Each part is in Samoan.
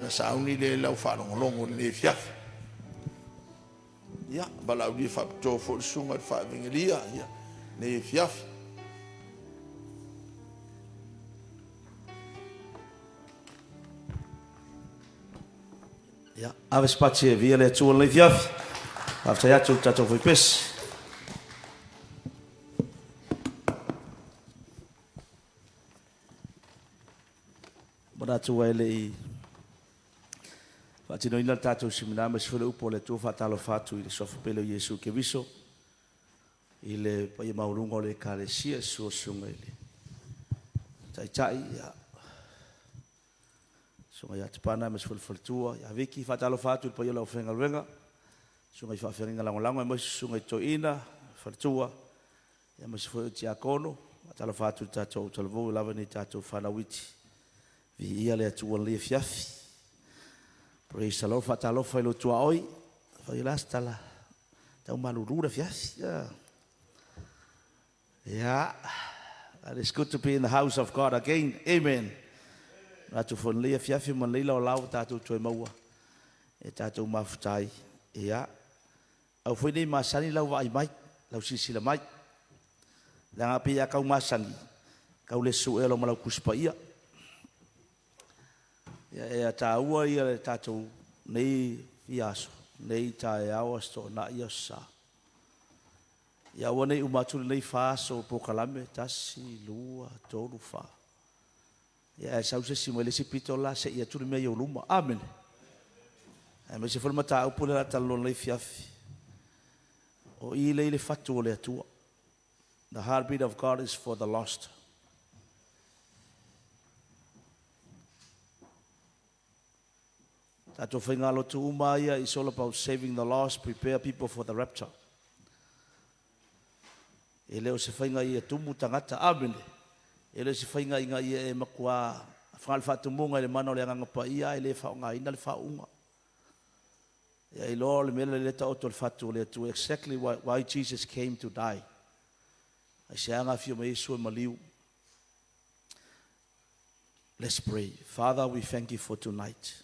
Ona sauni lea i lau faalogologo i lenei afiafi. Ia, valaaulia faapitoa foi le susuga i le faevengelia i lenei afiafi. Ia, ave se pati e viia le Atua i lenei afiafi. Faafetai atu i le tatou faipesi. Manatu ae le i faatinoina le tatou semina aemaise foi le upu a le Atua, faatalofa atu i le Suafa Pele o Iesu Keriso i le paia maualuga o le Ekalesia, susu i le Susuga i le Taitai, ia, Susuga ia Tepana aemaise foi le faletua ia Viki. Faatalofa atu i le paia o le aufaigaluega, susuga i faafeagaiga lagolago aemaise susuga i toeaina, faletua, aemaise foi o tiakono. Faatalofa atu i le tatou autalavou ua lava nei tatou fanau iti. Viia le Atua i lenei afiafi. Praise the Lord. Faatalofa i lou tuaoi. Fai o le a se tala? Tau malulu le afiafi. Yeah. Yeah. And it's good to be in the house of God again. Amen. Atu foi lenei afiafi ma lenei laolao ua tatou toe maua e tatou mafuta ai. Ia. Au foi nei masani lau vaai mai, lau silasila mai. Leaga pei a kau masani, kau le su'e loa ma lau Tusi Paia. Ia e taua ia le tatou nei fia aso, nei taeao, Aso Toonai, Aso Sa. Ia aua ne i uma atu lenei 4 aso o polokalame, 1, 2, 3, 4. Ia ae sau se isi mai le isi pito la se'i atu le mea i ou luma. Amene. Aemaise foi le mataupu lea o le a talanoa nei afiafi. O i lea i le fatu o le Atua. The heartbeat of God is for the lost. Tatou faigalotu uma ia is all about saving the lost, prepare people for the rapture. E le o se faiga ia tumu tagata. Amene. E le o se faiga ina ia e matua whangal faatumuga i le mana o le Agaga Paia e le faaaogaina le faauuga. Ia iloa o le mea le taoto o le fatu o le Atua. Exactly why Jesus came to die. Ai se aga fia mai Iesu e maliu. Let's pray. Father, we thank you for tonight.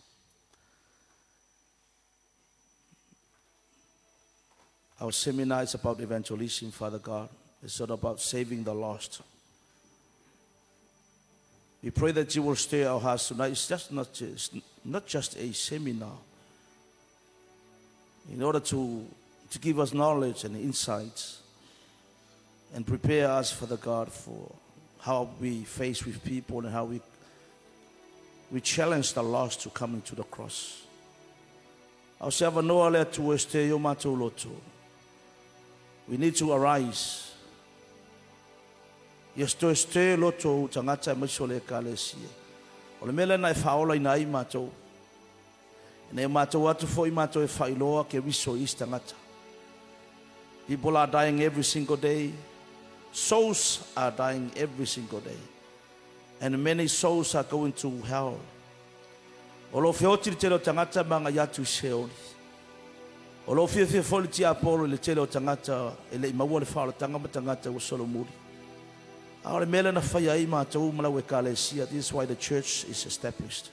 Our seminar is about evangelism, Father God. It's all about saving the lost. We pray that you will stir our hearts tonight. It's just not just a seminar. In order to give us knowledge and insights and prepare us, Father God, for how we face with people and how we challenge the lost to come into the cross. Ao se avanoa le Atua e stir o matou loto. We need to arise. Ia toe stir loto o tagata aemaise o le Ekalesia. O le mea lena e faaola ina ai matou. Ina ia matou atu foi matou e faailoa Keriso i isi tagata. People are dying every single day. Souls are dying every single day. And many souls are going to hell. O lo feoti le tele o tagata ma agai atu i Seoli. O lo fiafia foi le tiapolo i le tele o tagata e le i maua le faaolatanga ma tagata ua solomuli. A o le mea lea na faia ai matou ma lau Ekalesia. This is why the church is established.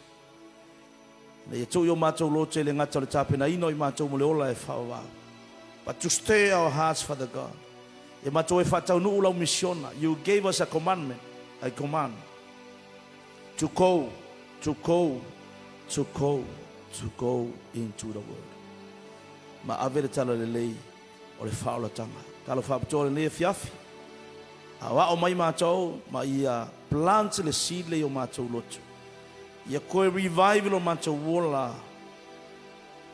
Na ia tuu i o matou loto i le gata o le tapenaina o i matou mo le ola e whaawau. But to stir our hearts, Father God. Ia matou e faataunuu lau misiona. You gave us a commandment, a command. To go, to go, to go, to go into the world. Ma ave le tala lelei o le faaolatanga. Talo faapitoa lenei afiafi. A o ao mai matou ma ia plant le seed le i o matou loto. Ia koe revive lo matou ola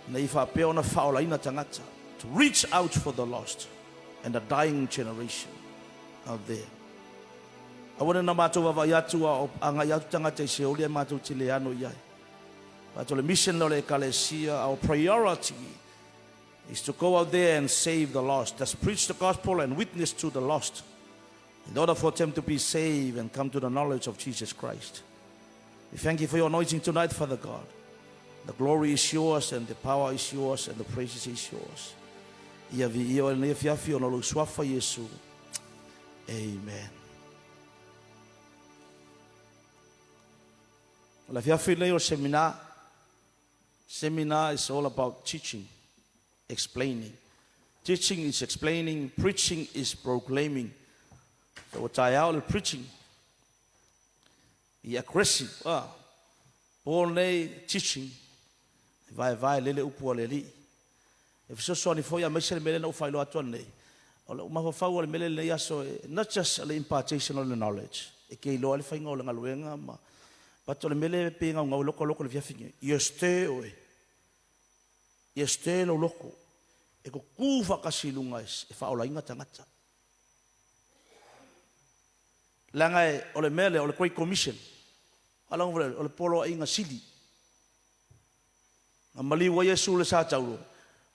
na i faapea ona faaolaina tagata. To reach out for the lost and the dying generation out there. Aua ne na matou vaavaai atu a o agai atu tagata i Seoli ae matou te le ano i ai. But le mission o le Ekalesia, our priority is to go out there and save the lost. Just preach the gospel and witness to the lost in order for them to be saved and come to the knowledge of Jesus Christ. We thank you for your anointing tonight, Father God. The glory is yours and the power is yours and the praises is yours. Ia viia oe lenei afiafi ona o lou suafa Iesu. Amen. O le afiafi lenei o le seminar. Seminar is all about teaching, explaining. Teaching is explaining, preaching is proclaiming. So ua taeao le preaching i aggressive ah. Po nei teaching e vaevae lele upu a le Alii. E fesoasoani foi aemaise le mea lea na ou faailoa atu ananei. O lou mafaufau o le mea lea i lenei aso, not just le impartation of the knowledge, e ke iloa ai le faiga o le galuega ma, but o le mea lea e pei e gaugau ai lota loto i le afiafi nei, ia stir oe, ia stir lou loto, e tutu faatasi i luga e faaolaina tagata. Leaga o le mea lea o le Great Commission, o le poloaiga sili. Na maliu ai Iesu i le sa taulo,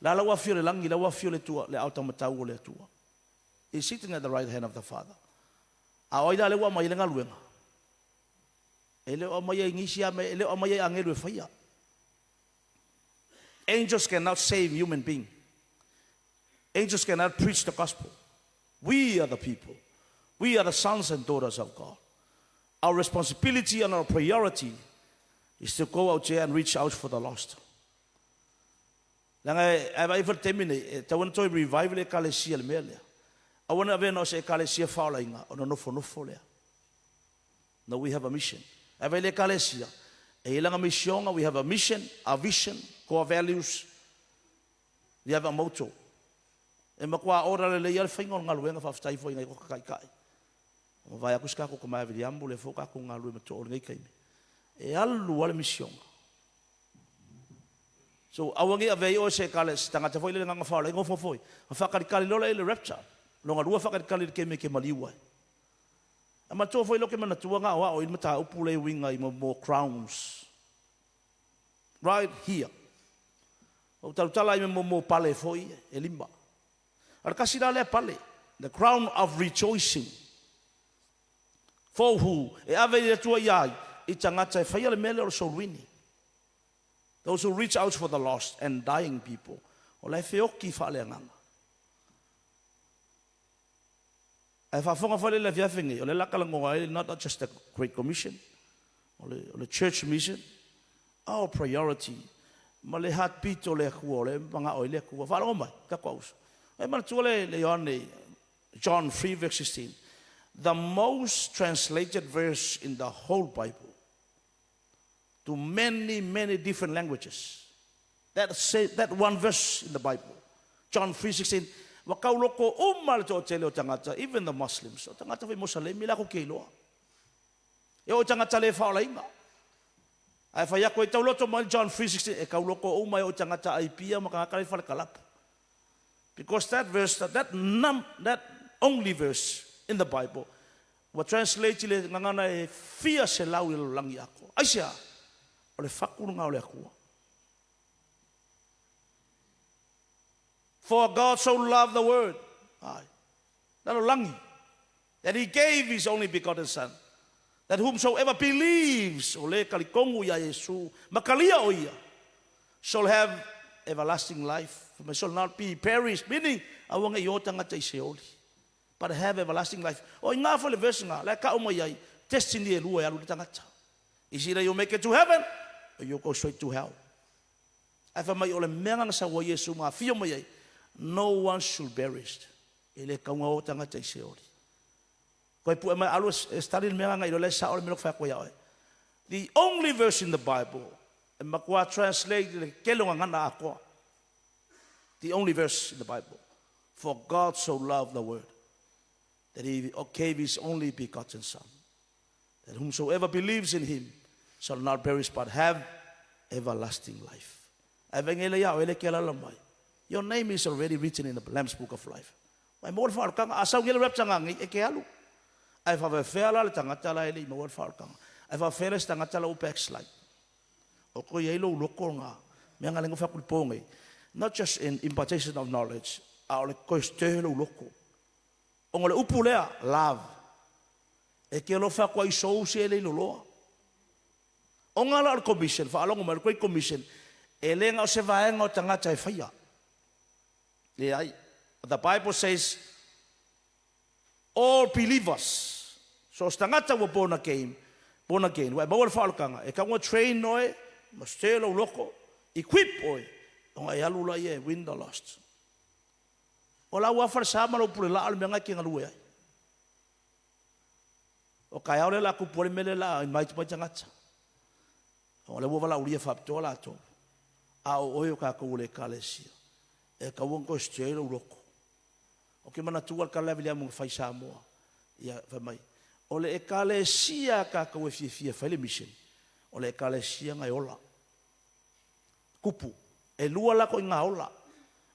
la la ua afio i le lagi, la ua afio le Atua, le aotamatau o le Atua. He is sitting at the right hand of the Father. A o ai la lea ua aumai ai le galuega? E le o aumaia i nisi lava mea, e le o aumaia i agelu e faia. Angels cannot save human being. Angels cannot preach the gospel. We are the people. We are the sons and daughters of God. Our responsibility and our priority is to go out there and reach out for the lost. Leaga e vaai foi le taimi nei, e tatau ona toe revive le Ekalesia i le mea lea. Aua ne avea na o se Ekalesia faolaina ona nofonofo lea. No, we have a mission. Ae vaai le Ekalesia, e i ai lana misiona, we have a mission, a vision, core values, we have a motto. E matua ora lelei lava le faiga o le galuega, faafetai foi i nai o ta taitai. Ua mavae atu si tatou tama ia Viliamu, lea foi ua tatou galulue ma Too i lenei taimi. E alu lava le misiona. So, aua ne i avea ai oe se se tagata foi lele na ona faaola ai nofo foi. Ona faatalitali loa lea i le rapture. Lona lua faatalitali i le taimi e te maliu ai. Ae manatua foi lea ou te manatua na o au i le mataupu lea e uiga i mo crowns. Right here. Ua ou tautala ai i mo pale foi e lima. A o le tasi la lea pale, the crown of rejoicing. For who, e ave i le Atua ia ai, i tagata e faia le mea lea o le soul winning. Those who reach out for the lost and dying people. O la e feoti faaleagaga. Ae faafofoga foi le le afiafi nei, o lea la talanoa ai not just the Great Commission, o le church mission, our priority, ma le heartbeat o le Atua, o lea e manao ai le Atua. Faalogo mai, tatou auso. E manatua le Ioane, John 3 verse 16, the most translated verse in the whole Bible, to many, many different languages. That, say, that one verse in the Bible, John 3:16, ua tauloko uma le toatele o tagata, even the Muslims, o tagata foi Mosalemi latou te iloa. E oo i tagata le faaolaina. Ae fai atu e tauloto mai John 3:16, e tauloko uma e oo i tagata aipia ma tagata le falekalapu. Because that verse, that, num, that only verse in the Bible, ua translate i le gagana e fia selau i le lalolagi atoa. Aisea? O le fatu lena o le Atua. For God so loved the world, ai, lalolagi, that he gave his only begotten son, that whomsoever believes, o le talitonu iā Iesu, ma talia o ia, shall have everlasting life, for shall not be perished, meaning, aua ne i o tagata i Seoli, but have everlasting life. O i ngā foi le verse ngā, la e kau mai ai, destiny e lua e alu le tagata. Is either you make it to heaven, or you go straight to hell. Ae fai mai o le mea na sau ai Iesu ma afio mai ai, no one should perish. E le tau o tagata i Seoli. Koe pue mai alu e study le mea nga i le sa o le mea fai koe ia oe. The only verse in the Bible e matua translate le kele o ngana atoa. The only verse in the Bible. For God so loved the world that he gave his only begotten son, that whomsoever believes in him shall not perish but have everlasting life. Ae vaai ia oe le ke alala mai. Your name is already written in the Lamb's Book of Life. Mai mo le whaalokanga, a sau le rapture ngangi e ke alu. Ae whawhewhea la le tangata la e le i maua le whaalokanga. Ae whawhewhea le tangata la u backslide. O ko iai lou loko nga mea nga lengo whakuli pō nei. Not just in impartation of knowledge, a o le koe stir lou loko. Ona o le upu lea, love. E ke alofa aku ai sou se e le loloa. Ona la o le commission, whaalogo mai, le Great Commission, e le nga o se vaenga o tangata e whaia. Le ai. The Bible says, all believers, so se tangata ua born again, ua e maua le whaalokanga, e kaunga train noe, ma stir lou loko, Equip oe, ona e alu laia e win the lost. O lau lava falesa ma lou pulelaa o le mea lena e te galue ai. O taeao lea o le a tupu ai le mea lea o le a invite mai tagata. O lea ua valaaulia faapitoa latou. A o oe o tatou o le Ekalesia, e tatau ona toe stir lou loto. Ou te manatua le tala lea a Viliamu na fai i Samoa, ia, fai mai, o le Ekalesia a tatou e fiafia e fai le mission, o le Ekalesia na e ola. Tupu. E lua la ituaiga ola.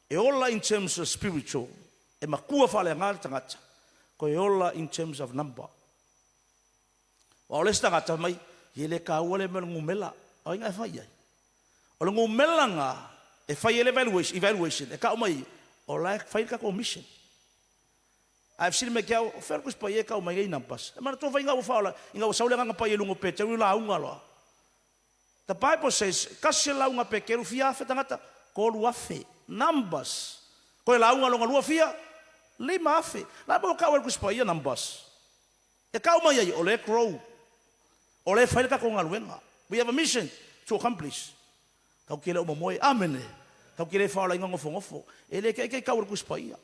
E ola in terms of spiritual, e matua faaleaga le tagata, toe ola in terms of number. Aua o le isi tagata fai mai, e le taua lea mea o le numera. O ai na e fai i ai? O le numera lena e fai ai le evaluation, e tau mai o la e fai le tatou mission. Ae fesili mai ke au, o fea le Tusi Paia e tau mai ai numbers? E manatua foi ina ua faaola, ina ua sau le Agaga Paia i luga o Peteru i lauga loa. The Bible says, tasi le lauga a Peteru, fia afe tagata? 3000. Numbers. Toe lauga lona lua fia? 5000. La e mo tau ai le Tusi Paia numbers. E tau mai ai, o lea e grow. O lea e fai le tatou galuega. We have a mission to accomplish. Tatou te le o momoe. Amene. Tatou te le faolaina nofonofo. E le te i tau e le Tusi Paia.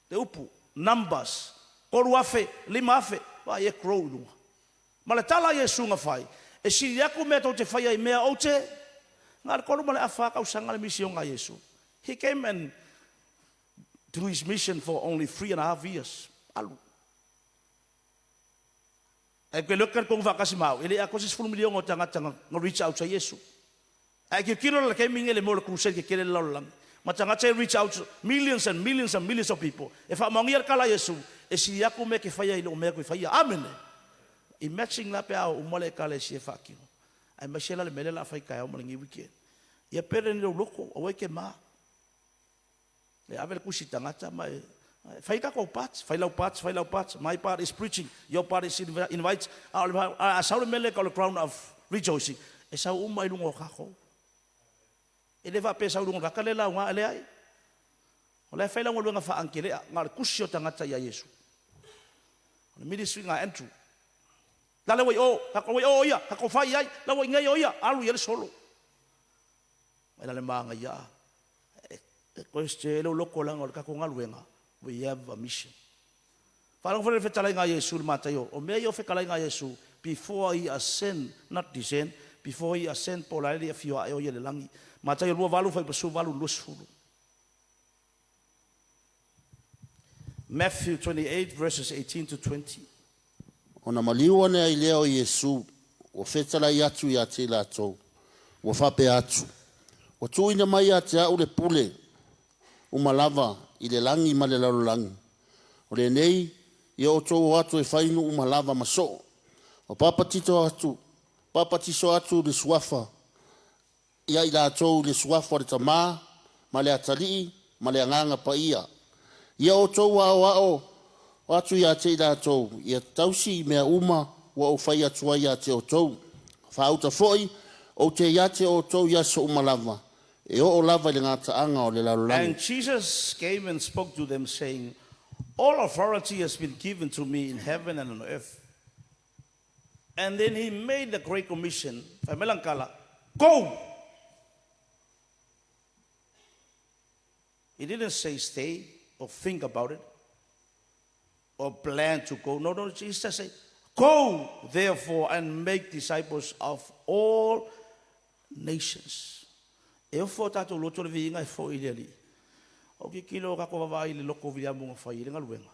Le upu, numbers. 3000, 5000, vaai e grow i luga. Ma le tala a Iesu na fai, e sili atu mea tou te faia i mea ou te, na o le tolu ma le afa tausaga le misiona a Iesu. He came and do his mission for only 3.5 years. Alu. Ae ou te iloa e talitonu faatasi ma au, e le i atoa se 10 miliona o tagata na reach out ai Iesu. Ae tilotilo la i le taimi lenei i le mea o le crusade tetele i le lalolagi, ma tagata e reach out millions and millions and millions of people, e faamaonia le tala a Iesu, e sili atu mea e te faia i lou mea e toe faia. Amene! Imagine la pe a oo uma le Ekalesia e faatino, aemaise la le mea lea o le a fai taeao ma lenei weekend. Ia pele ni lou loto, aua e te ma. E ave le tusi i tagata ma e fai tatou part, fai lau part, fai lau part, my part is preaching, your part is invite. A o le a sau le mea lea e tau o le crown of rejoicing, e sau uma i luga o tatou. E le faapea e sau i luga o le tagata lea e lauga, e leai. O la e fai lau galuega faa-anikelea, na o le tusi o tagata ia Iesu. O le ministry na Andrew. La le ua i o, tatou ua i o o ia, tatou fai i ai, la ua i nei o ia, alu i ai le solo. Mai la le manaia e toe sese lou loto leaga o le tatou galuega, we have a mission. Faalogo foi le fetalaiga a Iesu i le Mataio, o mea ia o fetalaiga a Iesu before he ascend, not descend, before he ascend po o le a le afio ae o ia i le lagi. Mataio 28 fuaiupu 18 20. Matthew 28 verses 18 to 20. Ona maliu ane ai lea o Iesu, ua fetalai atu ia te i latou, ua faapea atu, Ua tuuina mai ia te a'u le pule uma lava i le lagi ma le lalolagi. O lenei, ia outou o atu e fai nuu uma lava ma soo, ma papatito atu, papatiso atu le suafa ia i latou i le suafa o le Tama, ma le Atalii, ma le Agaga Paia. Ia outou aoao atu ia te i latou, ia tausi i mea uma ua ou fai atu ai ia te outou. Faauta foi, ou te ia te outou i aso uma lava, e oo lava i le gataaga o le lalolagi. And Jesus came and spoke to them, saying, All authority has been given to me in heaven and on earth. And then he made the great commission, fai mai lana tala, Go! He didn't say stay or think about it or plan to go. No, no, Jesus just said, Go, therefore, and make disciples of all nations. E ofo o tatou loto le viiga e foi i le Alii. O tilotilo o tatou vaavaai i le loto o Viliamu na fai ai le galuega.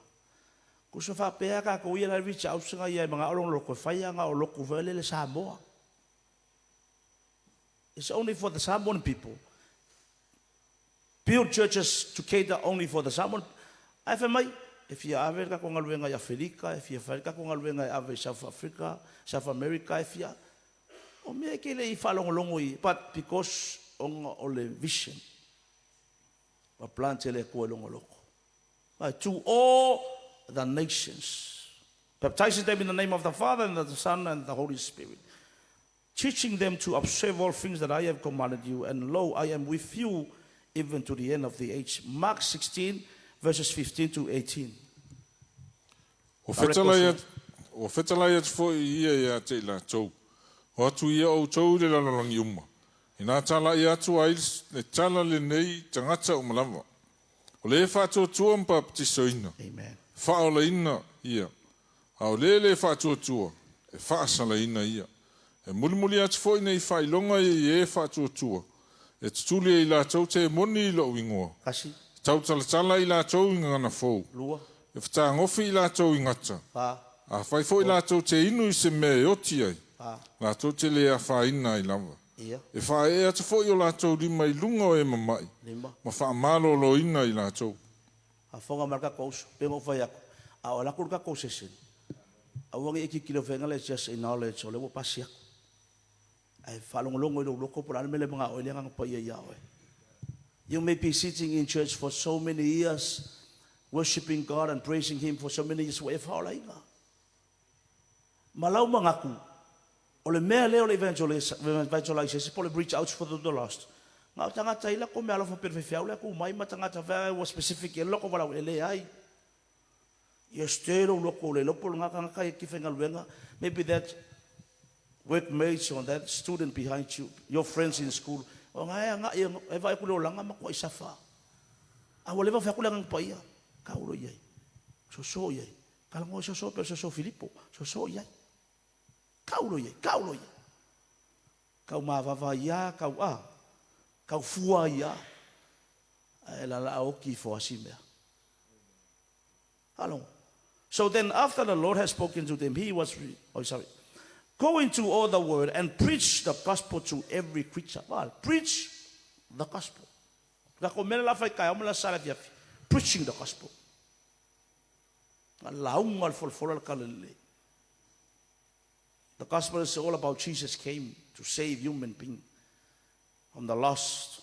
Tusa faapea tatou ia la e reach out sina ia e manao lona loto e fai a na o lotu foi lele Samoa. It's only for the Samoan people. Build churches to cater only for the Samoan. Ae fai mai, e fia ave le tatou galuega i Afelika, e fia fai le tatou galuega e ave i South Africa, South America, e fia. O mea e ke le i faalogologo i, but because ona o le vision. Ua plant e le Atua i lona loto. To all the nations, baptizing them in the name of the Father and of the Son and the Holy Spirit, teaching them to observe all things that I have commanded you, and lo, I am with you even to the end of the age. Mark 16, verses 15 to 18. Ua fetalai atu, ua fetalai atu foi ia ia te i latou, O atu ia outou i le lalolagi uma, Ina tala'i atu ai le tala lenei i tagata uma lava. O le e faatuatua ma papatisoina, Amen. faaolaina ia, a o le le faatuatua, e faasalaina ia. E mulimuli atu foi nei faailoga ia i e faatuatua, e tutuli e i latou temoni i lo'u igoa. Kasi, E tautalatala i latou i gagana fou. lua, E fetagofi i latou i gata. fa, Afai foi latou te inu i se mea e oti ai, fa, latou te le afaina ai lava. Ia, E faaee atu foi o latou lima i luga o e mama'i, lima. Ma faamaloloina i latou. Afoga ma le tatou uso, pe na ou fai atu, a o alu atu le tatou seseni, aua ne i e tilotilo faiga lea just a knowledge o lea ua pasi atu. Ae faalogologo i lou loto po o le a le mea lea e manao ai le Agaga Paia ia oe. You may be sitting in church for so many years, worshiping God and praising Him for so many years, ua e faaolaina. Ma lau manatu, o le mea lea o le evangelization po o le reach out for the lost. Na o tagata i latou meaalofa pei o le faifeau lea tu mai ma tagata faapea ua specific i ai le loko valaau e leai. Ia stir lou loto le iloa po o lena tagata e te faigaluega, maybe that workmates or that student behind you, your friends in school, o na e agai e vaai atu i le olaga matuai safa. A ua leva ona fai atu le Agaga Paia, tau loa i ai, soso i ai, talanoa soso pei o le soso o Filipo, soso i ai. Tau loa i ai, tau loa i ai. Tau mavava ai lava, tau a, tau fua ai lava, ae lalaa oti ifo lava si mea. Faalogo. So then after the Lord had spoken to them, he was, oh sorry, go into all the world and preach the gospel to every creature. Well, preach the gospel. Ka ko mea la fai kai o la sala fiafi. Preaching the gospel. Lauga le folafola le tala lelei. The gospel is all about Jesus came to save human being from the lost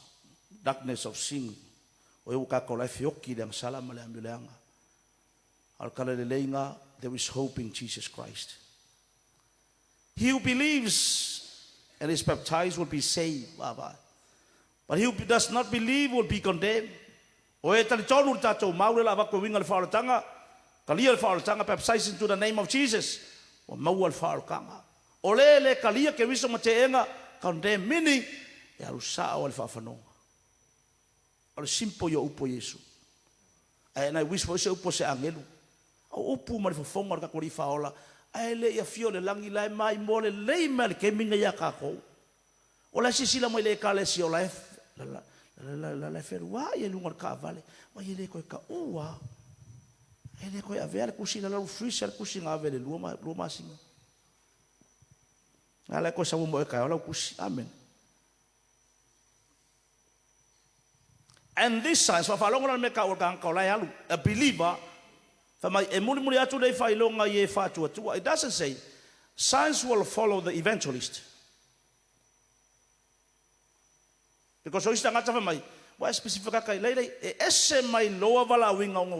darkness of sin. O e ua tatou la e feoki i le agasala ma le amio leaga. A o le tala lelei na, there is hope in Jesus Christ. He who believes and is baptized will be saved. Vaavaai. But he who does not believe will be condemned. O e talitonu le tatou mau lea la avatu e uiga le faaolataga, talia le faaolataga, baptized into the name of Jesus, ua maua le faaolataga. O le le talia Keriso ma teena, condemn meaning, e alu sao lava i le faafanoga. O le simple ia o upu a Iesu. Ae and I wish foi se upu a se agelu. O upu ma le fofoga o le tatou Alii Faaola, ae le i afio i le lagi la e maimoa lelei mai le taimi lenei ia tatou. O la e silasila mai i le Ekalesia o la e la e feluai ai i luga o le taavale, mai e le toe taua lava. E le toe avea le tusi i lalo freeze le tusi na ave i le 2 masina. A la e toe sau mo e taeao lau tusi. Amen. And this signs, faafalogo la le mea taua o le tagata o la e alu, a believer, fai mai, e mulimuli atu nei faailoga i e faatuatua. It doesn't say, signs will follow the evangelist. Because o isi tagata fai mai, ua e specific aka i lei, e ese mai loa valaauina o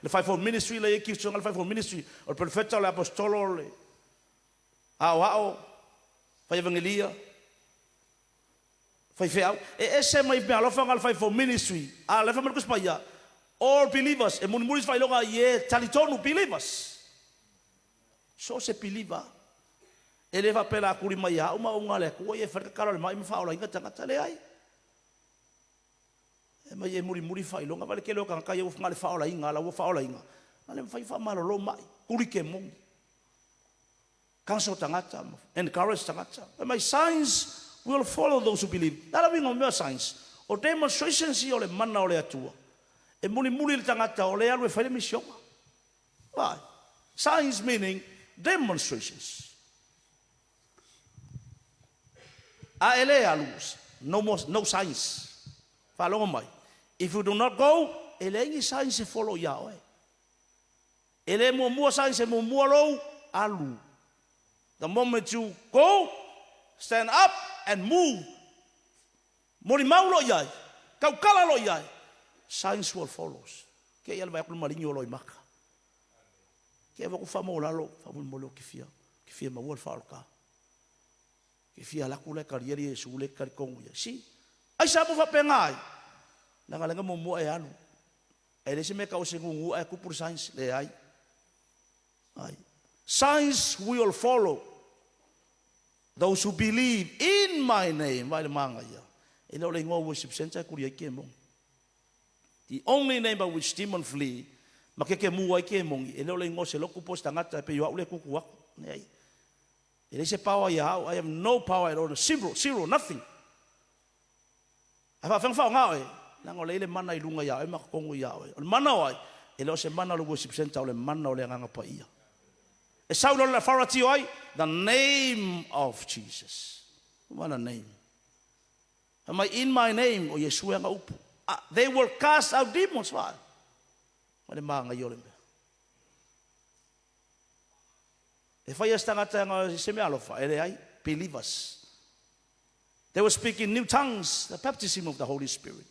le fivefold ministry lea e i ai gifts o le fivefold ministry, o le perofeta, o le apostolo, o le aoao, fai evangelia, faifeau. E ese mai meaalofa na o le fivefold ministry, a o lea fai mai le Tusi Paia, all believers, e mulimuli se faailoga i e talitonu, believers. So o se believer, e le faapea o le a tuli mai ia au ma auga a le Atua ia e fai le tatalo a le mai ma faaolaina tagata, leai. E mai e mulimuli faailoga, vaai le tele o tagata ia ua na o le faaolaina, a la ua faaolaina, na le mafai ona faamalolo mai, tuli kemoni. Counsel tagata, encourage tagata. Fai mai, signs will follow those who believe. Le a le uiga o mea signs? O demonstrations ia o le mana o le Atua. E mulimuli le tagata o lea e alu e fai le misiona. Vaai. Signs meaning demonstrations. A e le alu, no more, no signs. Faalogo mai. If you do not go, e leai ni signs e follow ia oe. E le muamua signs e muamua lou alu. The moment you go, stand up and move, molimau loa i ai, tautala loa i ai, signs will follows. Kei a le vaai atu le maligi o Loimaka. Kei avatu faamaualalo, faamolemole ou te fia, ou te fia maua le faaolata. Ke fia alu atu la e talia le Iesu lea e te talitonu i ai. Si, aisea mo faapena ai? Leaga lea na muamua e alu. E leai se mea e tau o se gugu ae tupu le signs, leai. Ai. Signs will follow. Those who believe in my name, vaai le magaia. E le o le igoa worship center e kuli ai kemoni. The only name by which demon flee, ma kekemu ai kemoni, e le o le igoa o se lotu po o se tagata e pei o au lea e tutu atu. Leai. E leai se power ia au, I have no power at all, zero, zero, nothing. Ae faafefea ona faaaoga oe? Leaga o lea e i ai le mana i luga ia oe ma totonu ia oe. O le mana o ai? E le o se mana o le worship center, o le mana o le Agaga Paia. E sau loa le authority o ai? The name of Jesus. What a name. Fai mai, in my name, o Iesu e ana upu. They will cast out demons, vaai. Ma le manaia o le mea. E fai e se tagata e ana se mea alofa, e leai, believers. They were speaking new tongues, the baptism of the Holy Spirit,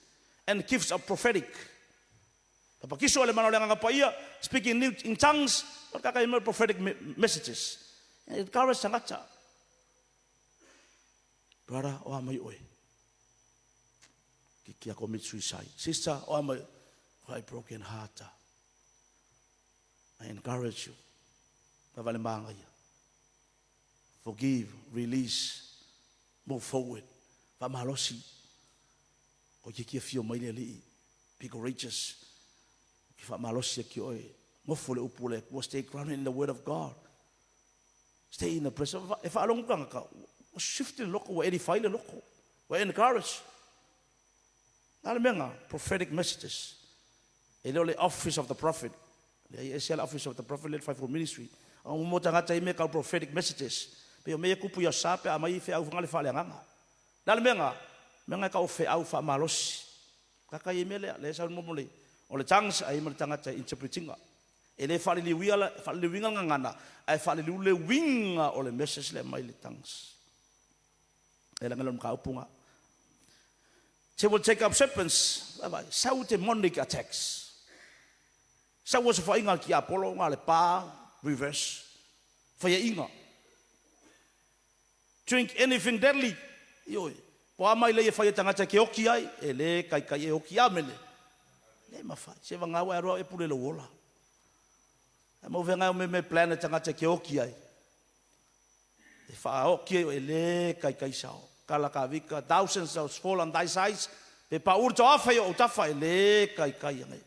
and gifts of prophetic. Papakiso le mana o le Agaga Paia, speaking new in tongues, o le kaka prophetic messages. Encourage tagata. Brother, o a mai oe. Ki kia commit suicide. Sister, o a mai. I broken heart. I encourage you. Ka vale māngaia. Forgive, release, move forward. Faamalosi. Koe ke kia fio mai le Alii. Be courageous. Ke faamalosi ake oe. Nofo le upu o le Atua. Stay grounded in the word of God. Stay in the presence. E faalogo tagata. Ua shift le loko, ua edify le loko. Ua encourage. Na le mea na, prophetic messages. E le o le office of the prophet. Leai, e ese lava le office of the prophet le fivefold ministry. A o mo tagata i mea kau prophetic messages. Pei o mea ia kupu ia sa pe a aumai i feau fanga le faaleagaga. Le a le mea na? Mea na e kau o feau faamalosi. Kaka ia i mea lea, lea sa mo le o le tongues a i ma le tagata e interpretinga. E le faaliliuia la, faaliliuina le gagana, ae faaliliu le uiga o le message lea mai le tongues. E laga le mataupu na. They will take up serpents. Vaai, sau demonic attacks. Sau osofaiga a le tiapolo na le pa reverse. Faiaiga. Drink anything deadly. Ioe. Po a mai lei e fai e tagata e ke oki ai, e le kaikai e oki. Amene. Le mafai. Se vagau ai aroa e pule lou ola. Ae mau feagai o me me plan e tagata e ke oki ai. E faaoki ai e le kaikai sao. Kala ka vika, thousands of fall on thy sides, pe pa ur to afa i o tafa e le kaikai angai.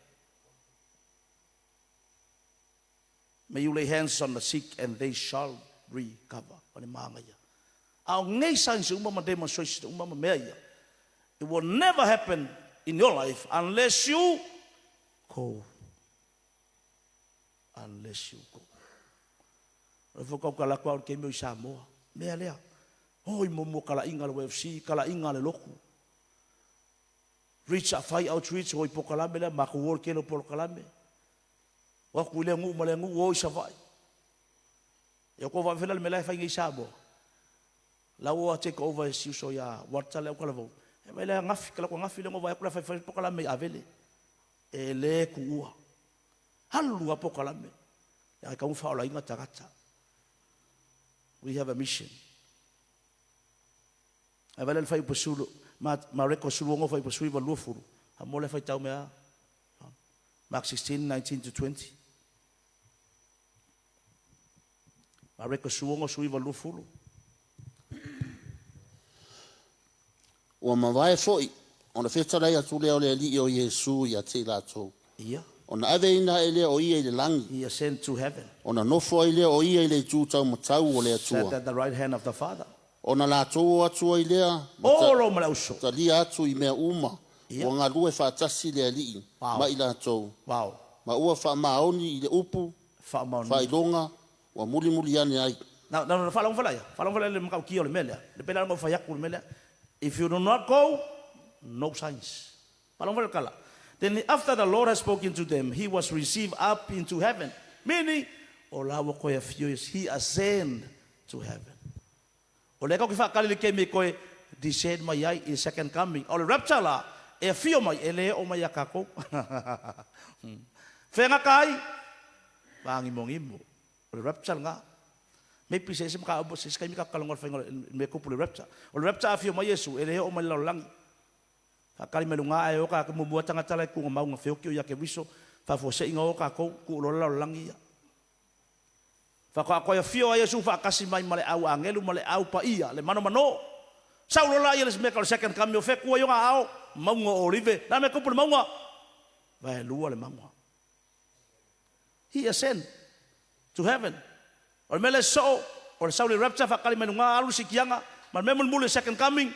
May you lay hands on the sick and they shall recover. O le māngaia. A o nei signs uma ma demonstrations uma ma mea ia. It will never happen in your life unless you go. Unless you go. O le whakaukala atu au le taimi o i Samoa. Mea lea. Oi mo mua kalaiga le YFC, kalaiga le lotu. Reach a fai outreach o i pokalame lea, matou o le tele o polokalame. O atu i lea nuu ma lea nuu o i Savaii. E o kou vaafela le mea la e fai nei i Samoa. La ua take over e si uso ia Walter le autalavou. E mai lea gafi, kala kua gafi le ngo vai aku la fai fai pokalame i Avele. E le kuua. Alu a pokalame. Leaga e tau faaolaina tagata. We have a mission. Ae vai le fai upa sulu, ma, Mareko sulu ongo fai upa sui va luafulu. Ha mo le fai tau mea. Mark 16, 19 to 20. Mareko sulu ongo sui va luafulu. Ua mavae foi ona fetalai atu lea o le Alii o Iesu ia te i latou. Ia. Ona aveina ae lea o ia i le lagi. He ascend to heaven. Ona nofo ai lea o ia i le itu taumatau o le Atua. Sat at the right hand of the Father. Ona latou o atu ai lea ma O lo ma le auso. talia atu i mea uma Ia. ua galue faatasi le Alii Wow. ma i latou, Wow. ma ua faamaoni i le upu Faamaonia. faailoga ua mulimuli ane ai. Na, na, na, faalogo fela ia. Faalogo fela i le matautia o le mea lea. Le pei la ona ou fai atu i le mea lea. If you do not go, no signs. Faalogo fela le tala. Then after the Lord had spoken to them, he was received up into heaven. Meaning, o la ua koe afio Iesu. He ascend to heaven. O lea tatou te faatali i le taimi e toe descend mai ai i le second coming. A o le rapture la, e afio mai, e le oo mai ia tatou. Fea gata ai? Māgimogimo. O le rapture lena. Maybe se isi mataupu, se isi taimi tatou talanoa i le faiga o le mea e tupu i le rapture. O le rapture a afio mai Iesu, e le oo mai i le lalolagi. Faatali mai luga ae o tatou muamua tagata la e tuuga mau na feoti o ia Keriso, faafuasei na o tatou, tuu loa le lalolagi ia. Faatoa toe afio ai Iesu faatasi mai ma le au agelu ma le au paia, le manomano. Sau loa laia i le isi mea tau o le second coming, o fea e tu ai ona aao? Mauga o Olive. O le a le mea e tupu i le mauga? Vaelua le mauga. He ascend to heaven. O le mea lea e sosoo, o le sau i le rapture faatali mai luga alu le siitiaga, ma le mea mulimuli o le second coming,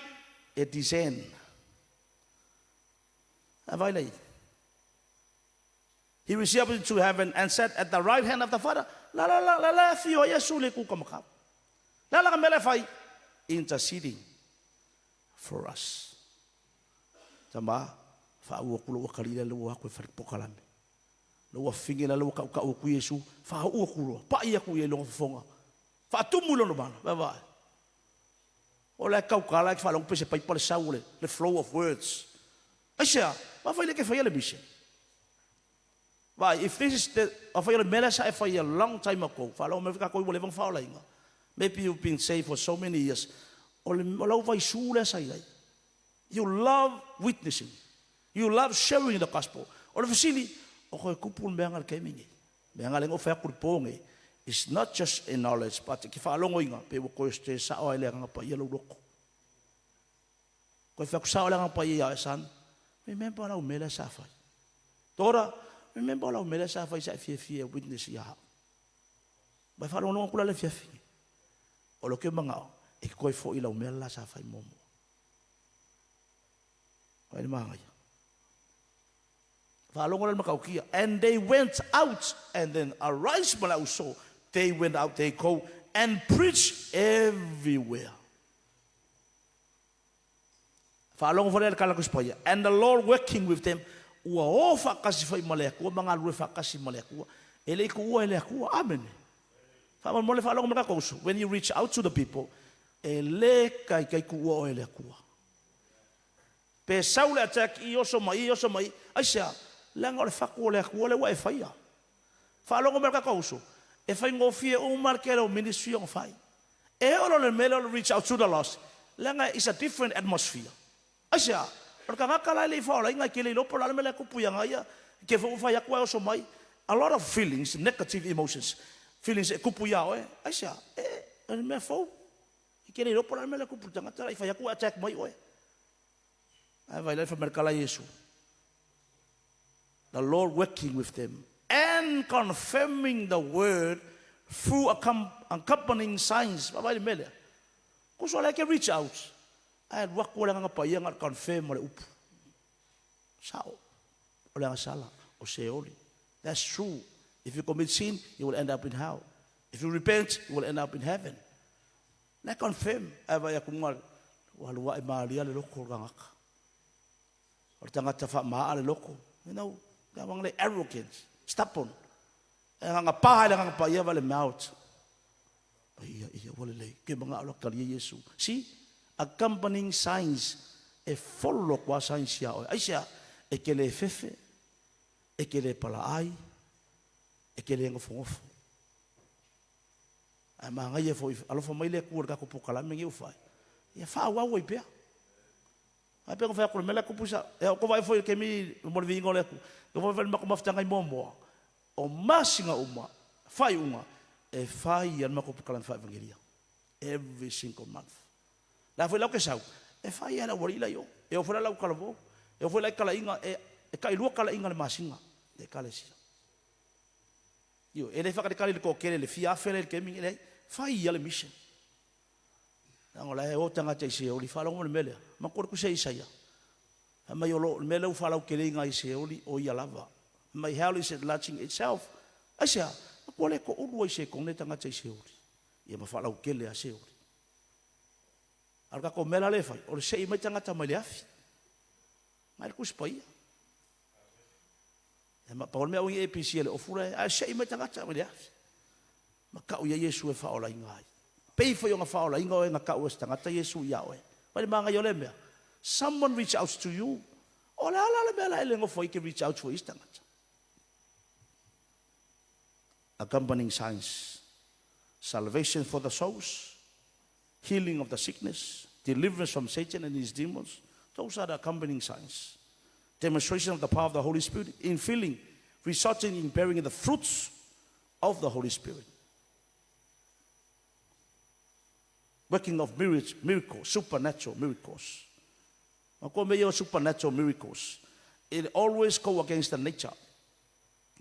e descend. A vai lea. He received up into heaven and sat at the right hand of the Father. La la la la la afio ai Iesu i le itu kamakau. Le a lana mea la e fai? Interceding for us. Tama, faauu atu lou atalii lea ua o atu e fai le pokalame. Lou afine lea ua tautau atu Iesu, faauu atu loa, pai atu i ai i lona fofoga. Faatumu i lona vala. Vaavaai. O la e tautala ae faalogo pei se paipa le sau o le flow of words. Aisea? Afai le e te faia le mission. Vaai, if this is the, afai o le mea lea sa e faia long time ago, faalogo mai foi tatou ua leva ona faaolaina, maybe you've been saved for so many years, o, le, o lau vaisu lea sa i ai. You love witnessing. You love sharing the gospel. O le fesili, o koe tupu le mea na le taimi nei. Mea na le na ou fai atu i le po nei, it's not just a knowledge, but e te faalogoina, pe ua toe te sao ai le Agaga Paia lou loto. Koe fai atu sao le Agaga Paia ia oe, son, remember lau mea lea sa fai. Daughter, remember lau mea lea sa fai sa e fiafia e witness ia au. Mai faalogologo atu la le afiafi nei. O lou ke manao, e toe foi i lau mea la sa fai muamua. Ai le magaia. Faalogo la le matautia. And they went out and then arise ma le auso. They went out, they go and preach everywhere. Faalogo foi lea i le tala Tusi Paia. And the Lord working with them. Ua o faatasi foi ma le Atua ma galulue faatasi ma le Atua. E le i tuua e le Atua. Amene. Faamolemole faalogo mai le tatou uso. When you reach out to the people, e le taitai tuua oe e le Atua. Pe sau le attack i oso mai i, oso mai i, aisea? Leaga o le fatu o le Atua lea ua e faia. Faalogo mai le tatou uso, e faigofie uma le tele o ministry ona fai. E oo loa i le mea lea o le reach out to the lost, leaga it's a different atmosphere. Aisea? O le tagata la e le i faaolaina e te le iloa po o le a le mea la e tupu ia ia, e te foi ua fai atu ae oso mai. A lot of feelings, negative emotions, feelings e tupu ia oe. Aisea? E, o le mea fou. E te le iloa po o le a le mea la e tupu i le tagata la i fai atu ae attack mai oe. Ae vaai la i fai mai le tala a Iesu. The Lord working with them and confirming the word through accompanying signs. Vaavaai le mea lea. Kuso la e ke reach out. Ae alu atu le Agaga Paia na o le confirm o le upu. Sao. O le agasala. O Seoli. That's true. If you commit sin, you will end up in hell. If you repent, you will end up in heaven. Na e confirm. Ae vaai atu nga ua alu ae malia le loto o le tagata. O le tagata faamaa le loto. You know, that one le arrogant, stubborn. E agaga pa i le Agaga Paia va le mouth. Ia, ia, ua lelei. Ke mangao la talia Iesu. See? Accompanying signs. E follow atu a signs ia oe. Aisea? E te le fefe, e te le palaai, e te le nofonofo. Ae manaia foi, alofa mai le Atua i le tatou polokalame lenei ua fai, ia faaauau ai pea. Ae pei ona fai atu, o le mea lea e tupu sa, e tou vaai foi i le taimi mo le viiga o le Atua, tou vaai foi i le matou mafutaga i Moamoa, o masina uma, faaiuga, e fai lava le matou polokalame faa-evangelia. Every single month. O le a foi la ou te sau, e fai lava e le aualii la i o. E oo foi la i lau talavou, e oo foi la i talaiga, e tailua talaiga i le masina i le Ekalesia. Ioe, e le faatalitali i le toatele i le fia afe lea i le taimi nei, leai, fai ia le mission. Leaga o la e o tagata i Seoli, faalogo mai le mea lea. Manatua le tusi a Isaia, fai mai o lo, le mea lea ua faalauteleina i Seoli, o ia lava. Fai mai, hell is enlarging itself. Aisea? Matua le toulu ai sekone tagata i Seoli. Ia ma faalautele a Seoli. A o le tatou mea la lea e fai, o le sei mai tagata mai le afi. Mai le Tusi Paia. E ma pau le mea o i ABC le ofu la ae sei mai tagata mai le afi. Ma kau ia Iesu e faaolaina ai. Pei foi ona faaolaina oe na kau e se tagata Iesu ia oe. Vai le magaia o lea mea. Someone reach out to you. O le a la le mea la e le nofo ai ke reach out for isi tagata. Accompanying signs. Salvation for the souls. Healing of the sickness. Deliverance from Satan and his demons. Those are the accompanying signs. Demonstration of the power of the Holy Spirit in filling, resulting in bearing the fruits of the Holy Spirit. Working of miracles, supernatural miracles. Ma ko mea ia o supernatural miracles, it always go against the nature,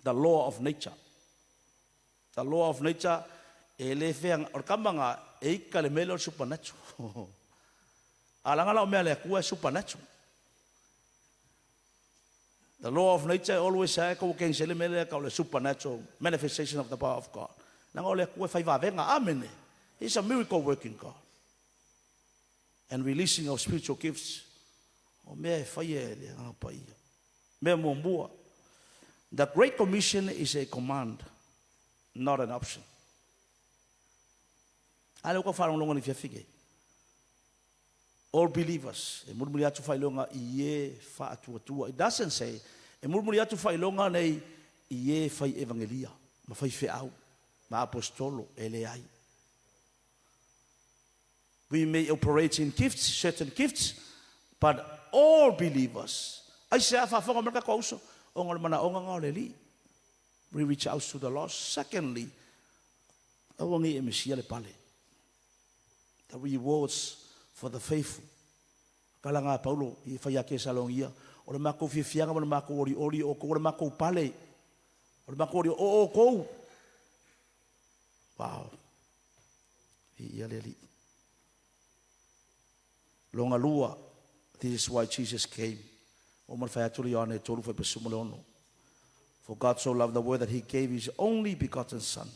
the law of nature. The law of nature, e le fea, o le kama nga, e ika le mea lea o le supernatural. A langa la o mea a le Atua e supernatural. The law of nature always e go against le mea lea ka o le supernatural manifestation of the power of God. Leaga o le Atua e fai vavega. Amene. He's a miracle working God. And releasing of spiritual gifts. O mea e faia e le Agaga Paia. Mea muamua. The Great Commission is a command, not an option. A lea ua tau faalogologo i le afiafi nei. All believers, e mulimuli atu faailoga i e faatuatua. It doesn't say, e mulimuli atu faailoga nei i e fai evangelia, ma fai feau, ma aposetolo, e leai. We may operate in gifts, certain gifts, but all believers. Aisea faafofoga mai le tatou auso, ona o le manaoga na o le Alii. We reach out to the lost. Secondly, aua nei e misia le pale. The rewards for the faithful. Kalaga a Paulo i fai ake Salogia, o le makou fiafiaga ma le makou olioli o oukou, o le makou pale, o le makou olioli o oukou. Wow. Viia le Alii. Longa lua, this is why Jesus came. Ua uma ona fai atu le Ioane 3 fuaipa 16. For God so loved the world that he gave his only begotten son,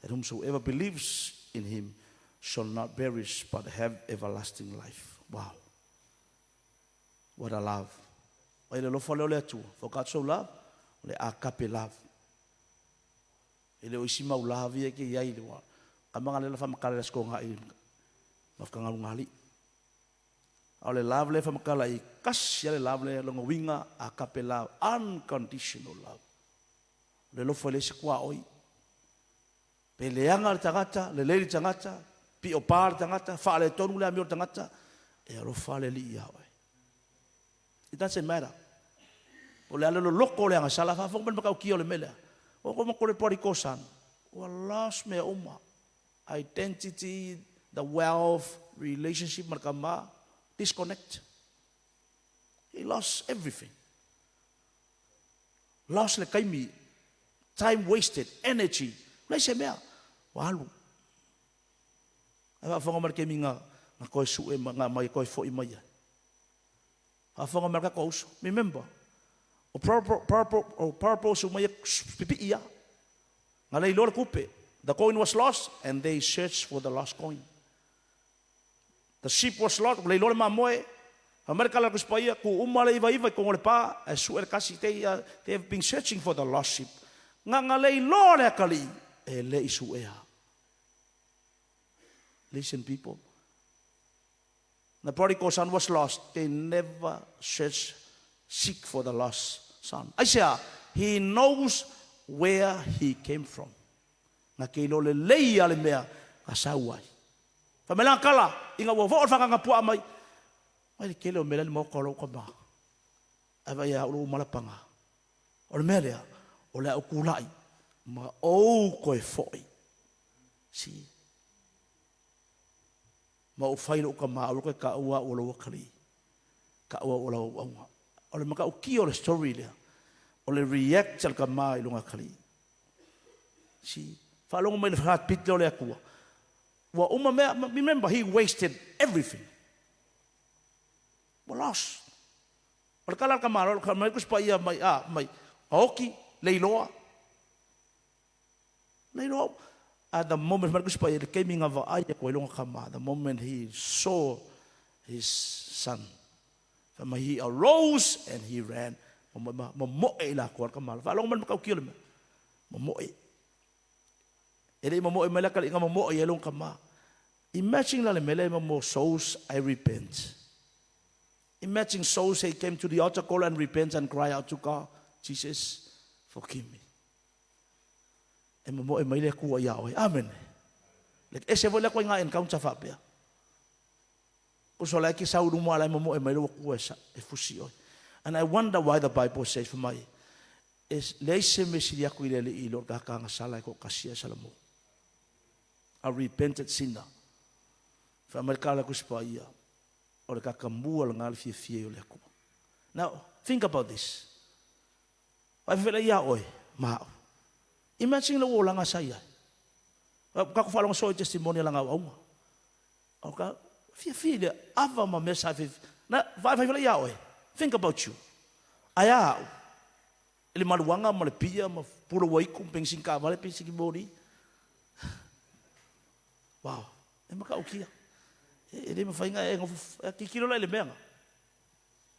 that whomsoever believes in him shall not perish but have everlasting life. Wow. What a love. Ai le alofa lea o le Atua. For God so loved, o le agape love. E le o isi mau love ia ke iai le wa. Ka manga le la whamakala le asko ngai mafkanga lungali. A o le love lea e whamakala i kasi a le love lea longa uiga agape love, unconditional love. O le alofa e leai se kuaoi. Pe leaga le tagata, lelei le tagata, pio pa le tagata, faaletonu le amio o le tagata, e alofa le Alii ia oe. It doesn't matter. O le a le loloko o le agasala, faafofoga mai le matautia o le mea lea. O ko ma kore prodigal son, ua lost mea uma. Identity, the wealth, relationship ma le tama, disconnect. He lost everything. Lost le taimi, time wasted, energy, leai se mea, ua alu. Ae faafofoga mai le taimi na, na toe sue na mai toe foi mai ai. Faafofoga mai le tatou uso. Remember, o parable, o parables uma ia pipii lava. Na leiloa le tupe. The coin was lost and they searched for the lost coin. The sheep was lost, ua leiloa le mamoe. Fai mai le tala a le Tusi Paia, tu uma le ivaiva i totonu o le pa, ae sue le tasi. They, uh, they have been searching for the lost sheep. Na na leiloa le atalii, e le i suea. Listen people. The prodigal son was lost. They never search, seek for the lost son. Aisea, he knows where he came from. Na ke iloa lelei a le mea na sau ai. Fai mai lana tala, ina ua voo le whakanga puaa mai, mai le tele o mea la i le maota o lou tama. Ae vaai ia au lou malapanga. O le mea lea, o le a ou tulai ma ou toe foi. See? Ma ou fai lou tama, aua koe taua au o lou atalii, taua au o lau auauna. O le matautia o le story lea, o le react a le tama i lona atalii. See? Faalogo mai le heartbeat lea o le Atua. Ua uma mea, remember he wasted everything. Ua lost. O le tala a le tama, o le mai kusi paia mai, a, mai, aoki, leiloa. Leiloa. At the moment, mai kusi paia, le taimi na vaai atu ai lona tama, the moment he saw his son, fai mai, he arose and he ran. Momoe i latou a le tama. Faalogo mai le matautia o le mea. Momoe. E le i momoe mai le atalii na momoe ai lona tama. Imagine la le mea lea mo souls I repent. Imagine souls they came to the altar call and repent and cry out to God, Jesus, forgive me. E momoe mai le Atua ia oe. Amen. Le ese foi le koe ngā encounter faapea. Ko so lai ke sau luma lai momoe mai le Atua e fusi oe. And I wonder why the Bible says for my e leai se mea sili atu i le Alii i lo le tagata agasala e toatasi a Salamo. A repented sinner. Fai mai le kala Tusi Paia, o le kakamua lena le fiafia ai o le Atua. Now, think about this. Faafefea ia oe ma au. Imagine lou olaga sa i ai. Kako faalogo soo i testimony a lana auauna. O ka fiafia i le ava ma mea sa fiafia. Na, faafefea ia oe. Think about you. Ae a au. I le maluaga ma le pia ma pula uaiku, penisini taavale, penisini moli. Wow, e matautia. E le mafai ona e nofo, e tilotilo la i le mea na.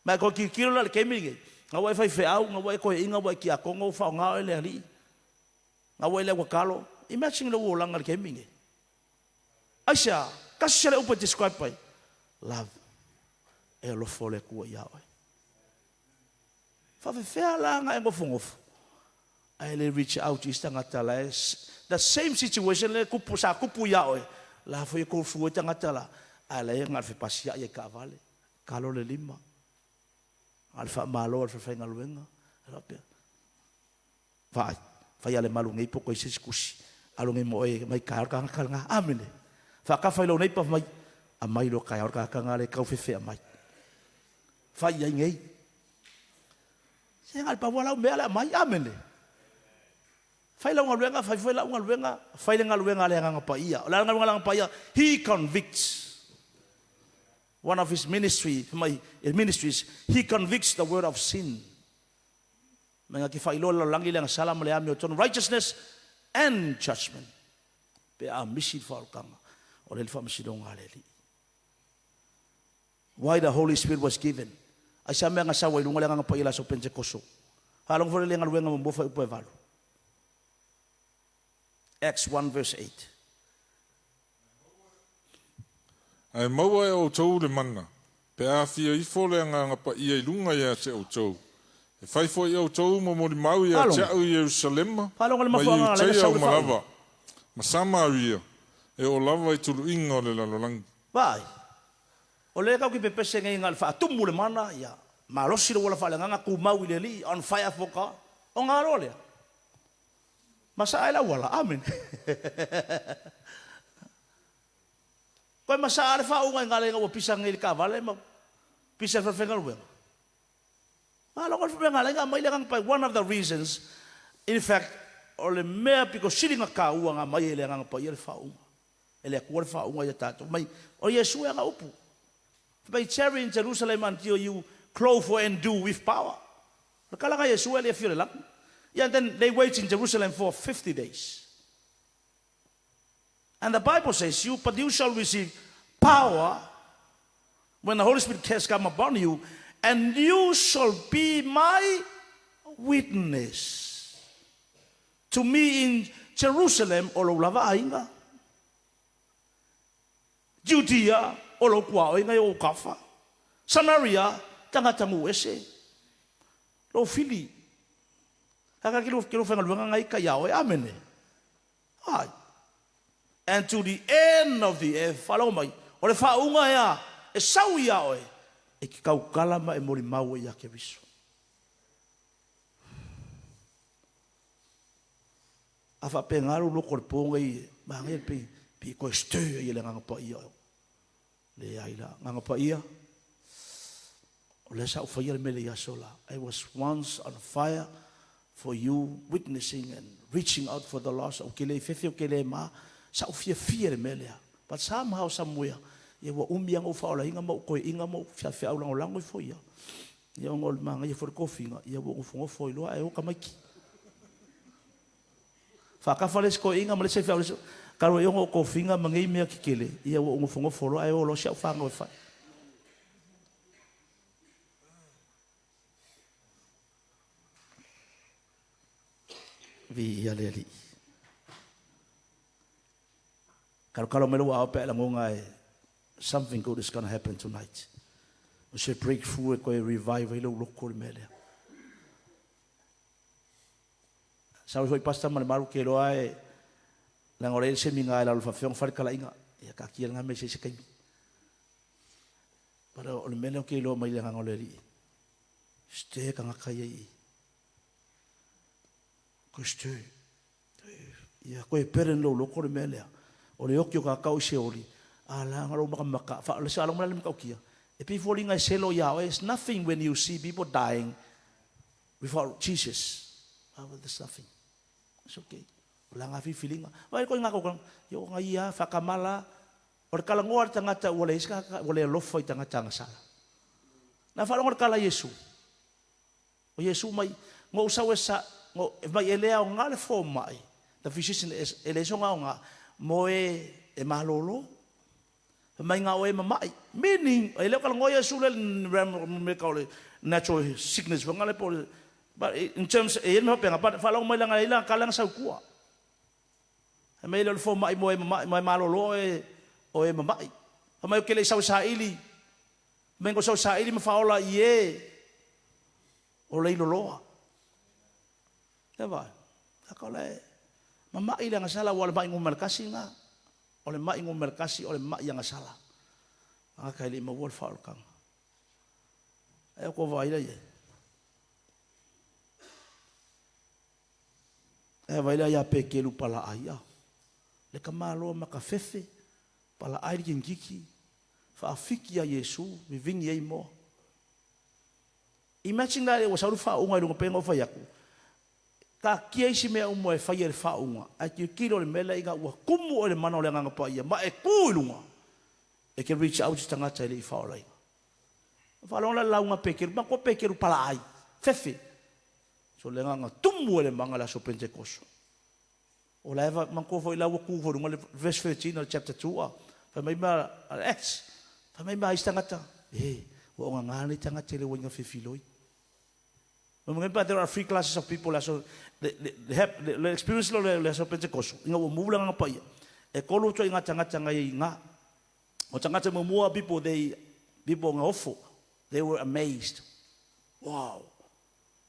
Ma e toe tilotilo la i le taimi lenei, na ua e faifeau, na ua e toeaina, ua e tiakono, ua faaaoga oe e le Alii, na ua e le autatalo. Imagine lou olaga i le taimi lenei. Aisea? Tasi sia le upu e describe ai, love. E alofa o le Atua ia oe. Faafefea la ona e nofonofo ae le reach out i isi tagata la e the same situation lea tupu sa tupu ia oe la foi e go through ai tagata la ae la e na o le fepasiai ai taavale talo le lima na o le faamalo a le falefaigaluega e faapea vaai fai a le malu nei po o toe se isi tusi alu nei ma oe mai taeao le tagata lena amene faatafa i lou neighbour fai mai aumai loa taeao le tagata lena lea e tau fefea mai fai i ai nei Se na o le pau lava lau mea le aumai. Amene. Fai lau galuega, fai foi lau galuega, fai le galuega a le Agaga Paia. O le a le galuega a le Agaga Paia? He convicts. One of his ministry, fai mai, ministries, he convicts the world of sin. Mai na te faailoa le lalolagi le agasala ma le amiotonu, righteousness and judgment. Pe a misi le faaolataga, o lea le faamasinoga a le Alii. Why the Holy Spirit was given. Aisea mea na sau ai luga le Agaga Paia i le aso Pentekoso? Faalogo foi le galuega muamua fuaiupu e 8. Acts 1 verse 8. Ae maua e outou le mana, pe a afio ifo le Agaga Paia i luga ia te outou. E fai foi outou ma molimau ia te Faalogo. au i Ierusalema, Faalogo le ma mafuaaga na ala ai ona Iutaia sau le uma faauuga. lava, ma Samaria, e oo lava i tuluiga o le lalolagi. Vaai. O lea tatou te pepese nei na o le faatumu le mana, ia malosi lou ola faaleagaga, tumau i le Alii, on fire for God. O ga loa lea. Masaa ai le auala. Amene. Koe masaa le faauuga i ga ua pisa nei i le taavale ma pisa i le falefaigaluega. Malo le mea na aumai le Agaga Paia. One of the reasons, in fact, o le mea pito sili ona taua na aumai ai e le Agaga Paia le faauuga. E le Atua le faauuga ia tatou. Mai, o Iesu e ana upu. Fai mai, Tarry in Jerusalem until you clothe or endue with power. O le kalaga a Iesu e le afio i le lagi. Yeah, and then they wait in Jerusalem for 50 days. And the Bible says, you, but you shall receive power when the Holy Spirit has come upon you, and you shall be my witness to me in Jerusalem, o lou lava aiga, Judea, o lou kuaoiga i ou kafa, Samaria, tagata nuu ese, lou fili. Kaka ki lou faigaluega ngai ka ia oe. Amene. Ai. And to the end of the earth. Faalogo mai, o le faauuga ea e sau ia oe, e te tautala ma e molimau ai ia Keriso. A faapena lou loto i le po nei, e manaia le pei, pei e toe stir ai e le Agaga Paia. Leai la, Agaga Paia, o lea sa ou faia le mea lea i aso la. I was once on fire for you, witnessing and reaching out for the lost. Ou te le fefe, ou te le ma. Sa ou fiafia i le mea lea. But somehow, somewhere, ia ua umi lava ona ou faaolaina ma ou toeaiina ma ou feafeau lagolago ifo ia. Ia ona o le manaia foi o le tofiga, ia ua ou nofonofo ai loa ae o tamaiti. Faatafa le isi toeaina ma le isi faifeau le isi, talu ai ona o tofiga ma nei mea tetele, ia ua ou nofonofo loa ae o loa si au fanau e fai. Viia le Alii. Kalokalo mai lou aao pe a e lagona e something good is gonna happen tonight. O se breakthrough e toe revive ai lou loto i le mea lea. Sau foi pastor ma le malu ke iloa e leaga o lea e i le seminar i lalo o le faafefea ona fai le talaiga. Ia taatia lena mea i se isi taimi. But o le mea lea ou te iloa mai le agaga o le Alii, stir tagata ia i i. Koe stir. Ia koe burden lou loto le mea lea. O le oki o kakao i Seoli. A la nga lou makamaka, fa, le se alongo le matautia. E pei foliga e selo iā oe, it's nothing when you see people dying without Jesus. Ah, well, there's nothing. It's okay. O la ngā filifiliga. Vai koe ngā kau, yo nga ia, whakamala, o le kalangoa le tagata ua le isi ua le alofa i tagata agasala. Na whaalongo le kala Iesu. O Iesu mai, ngo usau e sa, ngo, mai e lea o ngā le fō mai, the physician e le so ngā o ngā, mo e, e malolo, Fai mai ngā oe mama'i. Meaning, e le o kala ngoia su le me ka o le natural sickness fo ngale po but in terms e me hopenga but whalongo mai langa ila ka langa saukua. Fai mai le o le fo ma'i mo e mama'i mai malolo e o e mama'i. Fai mai o kele i sau saili. Mai ngo sau saili ma whaola i e o leilo loa. E vai. Ka o le mama'i le angasala ua le ma'i ngumalakasi ngā. O le ma'i numera tasi o le ma'i agasala. Tagata e le i maua le faaolataga. Ae o kou vaai la i ai. Ae vaai la ia Pekelu palaai a. Le tamaloa makafefe, palaai le kikiki, faafiki ia Iesu, vivini ai moa. Imagine la ua sau le faauuga i luga pei ona ou fai atu, taatia isi mea uma e faia i le faauuga, ae tilotilo i le mea lea ina ua tumu oe i le mana o le Agaga Paia ma e tu i luga, e te reach out i se tagata e le i faaolaina. Na faalogo la le lauga a Peteru, matua Peteru palaai, fefe. So le agaga tumu ai le maga i le aso Pentekoso. O la e manatua foi la ua tu foi i luga le verse 13 o le chapter 2 a. Fai mai mea a le Acts, fai mai mea a isi tagata, e, ua ogaga nei tagata i le uaiga fefiloi. Remember there are three classes of people le aso le le le experience lo le aso Pentekoso ina ua move le agaga paia. E kolu ituaiga tagata ngai i ina. O tagata muamua people they people nga ofo they were amazed. Wow!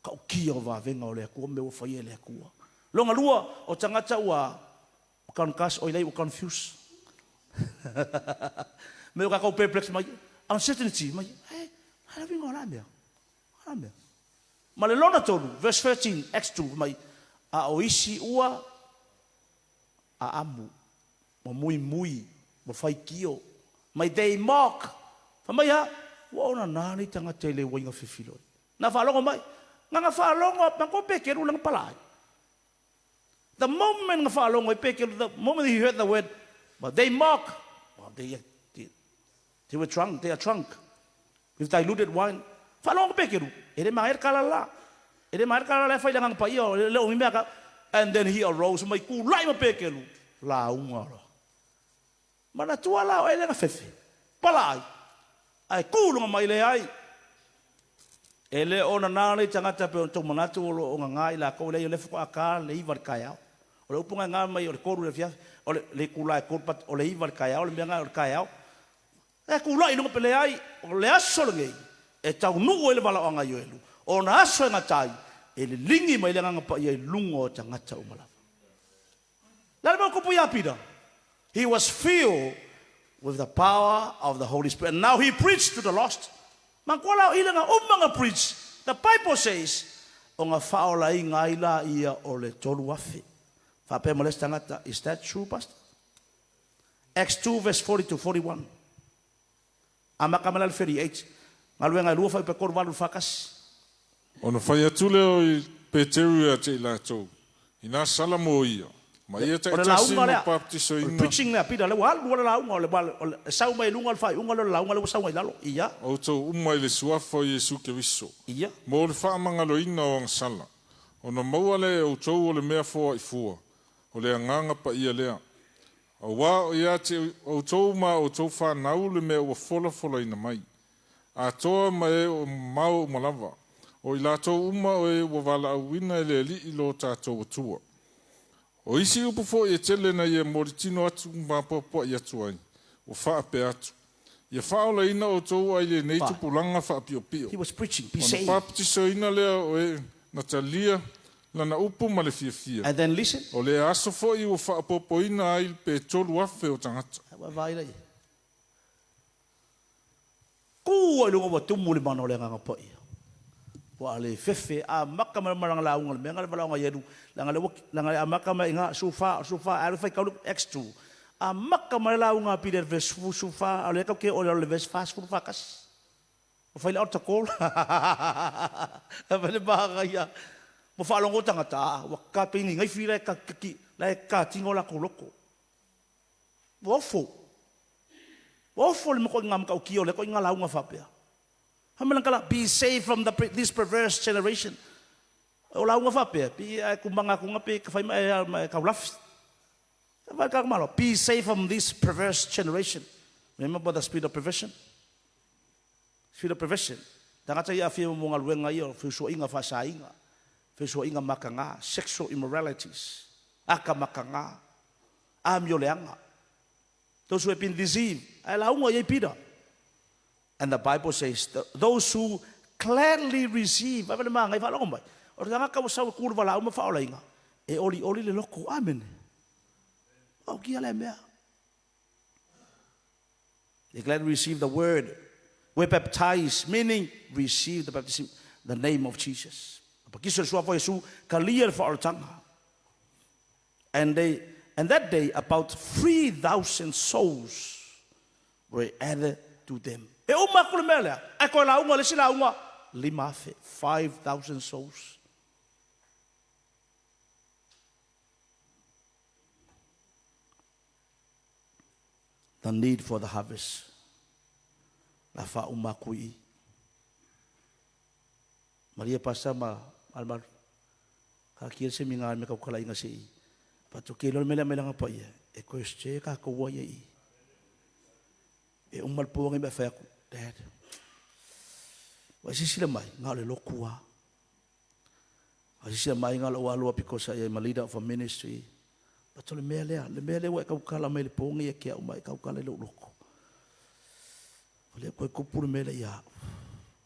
Tautia o vavega o le Atua ma mea ua faia e le Atua. Lona lua, o tagata ua concuss, oi lei ua confuse. Mea o tatou perplex mai, uncertainty mai, eh, a uiga o la mea, o la mea. Ma le lona tolu, verse 13, Acts 2, mai, a o isi ua aamu, ua muimui, ua faitio, mai they mock, fai mai a, ua onana nei tagata i le uaiga fefiloi. Na faalogo mai, na na faalogo a manatua Peteru lana pala ai. The moment na faalogo ai Peteru, the moment he heard the word, but they mock, well, they, they, they were drunk, they are drunk with diluted wine. Faalogo Peteru, e le magaia le kala la. E le magaia le kala la e fai le agaga paia, o le o mea ka. And then he arose, mai tulai ma Peteru, lauga loa. Manatua la o ele na fefe, pala ai, ae ku luga mai leai. E le o nana nei tagata pe o tou manatu o lo o gaga i lakou leai o lea faatoa ka le iva le taeao. O le upu gaga mai o le tolu i le afiafi, o le le itula e tolu but o le iva le taeao le mea ga o le taeao. E tulai i luga pe leai, o le aso lenei e taunuu ai le valaoaga i Ioelu, ona aso e gata ai, e liligi mai le Agaga Paia i luga o tagata uma lava. Le a le mea ua tupu iā Pita? He was filled with the power of the Holy Spirit and now he preached to the lost. Manatua la o i lena uma na preach, the Bible says, o na faaolaina ai la ia o le 3000. Faapea ma le isi tagata, is that true, Pastor? Acts 2 verse 40 to 41. Amata mai la le 38, galuega e lua fuaiupu e tolu valu fa tasi. Ona fai atu lea o Peteru ia te i latou, Inā sala mo ia, ma ia O le taitasi lauga ma lea, o le baptisoina. preaching lea a Peter, lea ua alu lava le lauga, o le, o le sau mai luga o le faaiuga lea o le lauga lea ua sau mai lalo. Ia. Outou uma i le suafa o Iesu Keriso, Ia. mo le faamagaloina o agasala, ona maua lea e outou o le mea foai fua, o le Agaga Paia lea. Auā o ia te outou ma outou fanau le mea ua folafolaina mai, atoa ma e o mamao uma lava, o i latou uma o e ua valaauina e le Alii lo tatou Atua. O isi upu foi e tele na ia molitino atu ma apoapoai atu ai, ua faapea atu, Ia faaolaina outou ai lenei Fa. tupulaga faapiopio. He was preaching, be Ona saved. papatisoina lea o e na talia lana upu ma le fiafia. And then listen. O lea aso foi ua faaopoopoina ai pe 3000 o tagata. Ua vaai la i ai. Ku ai luga ua tumu le mana o le Agaga Paia. Ua le fefe amata mai malanga lauga le mea le valaoga ielu langa le langa le amata mai nga sufa sufa alu fai kaulu Acts 2. Amaka mai le lauga a Pita i le verse 14, a o lea tatou te oo i lalo i le verse 41. Ua fai le altar call. Fai le manaia. Ua faalogo tagata, aa, ua tatou gaifi la e, la e tatino latou loto. Ua ofo. Ua ofo le matuaiga matautia o lea ituaiga lauga faapea. Fai mai lana tala, be saved from the, this perverse generation. O lauga faapea, pei a e tumaga atu pe fai ma e taulafi. Be safe from this perverse generation. Remember the spirit of perversion? Spirit of perversion. Tagata ia afia mo galuega ia o feusuaiga faasaina, feusuaiga makaga, sexual immoralities, aka makaga, amioleaga. Those who have been deceived. Ae lauga i ai Peter. And the Bible says, those who gladly receive, vaai le magai faalogo mai, o le tagata ua sau e ku le valaau ma faaolaina, e olioli le loto. Amene. O kia le mea. They gladly receive the word. Were baptized, meaning receive the baptism, the name of Jesus. Pakiso le suafa o Iesu, kalia le faaolataga. And they, and that day about 3,000 souls were added to them. E uma aku le mea lea, ae toe lauga le isi lauga, 5,000, 5,000 souls. The need for the harvest. La faauma aku i i. Malia pasa ma malumalu. Taatia le seminar me tautalaiga se i avatu ake loa le mea lea aumai lana paia e toe share tatou ai i i. E uma le po nei ma e fai atu, Dad, ua e silasila mai, na o le lotu lava. Ua e silasila mai na o lou alu lava because I am a leader of a ministry. But o le mea lea, le mea lea ua e tautala mai i le po nei ia te au ma e tautala i lou loto. Ua le toe tupu le mea lea ia au.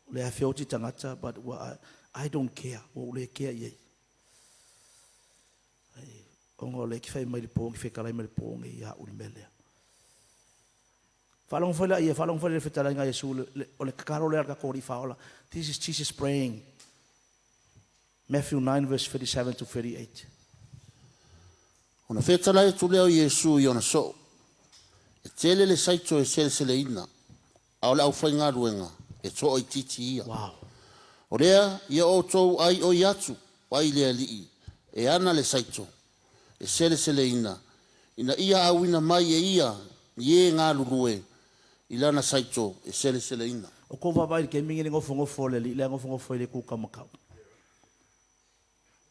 O lea e feoti tagata but ua, I don't care, ua ou le kea i ai. Ai, ona o lea e te fai mai le po, fetalai mai le po nei ia au le mea lea. Faalogo foi lea, faalogo foi le fetalaiga a Iesu, o le tatalo lea a le tatou Alii Faaola. This is Jesus praying. Matthew 9 verse 37 to 38. Ona fetalai atu lea o Iesu i ona soo, E tele le saito e seleseleina, a o le aufaigaluega e toaitiiti ia. Wow. O lea ia outou aioi atu ai le Alii e ana le saito e seleseleina, ina ia auina mai e ia ni e galulue i lana saito e seleseleina. O kou vaavaai i le taimi lenei i le nofonofo o le Alii, la e nofonofo ai le kūkamakau.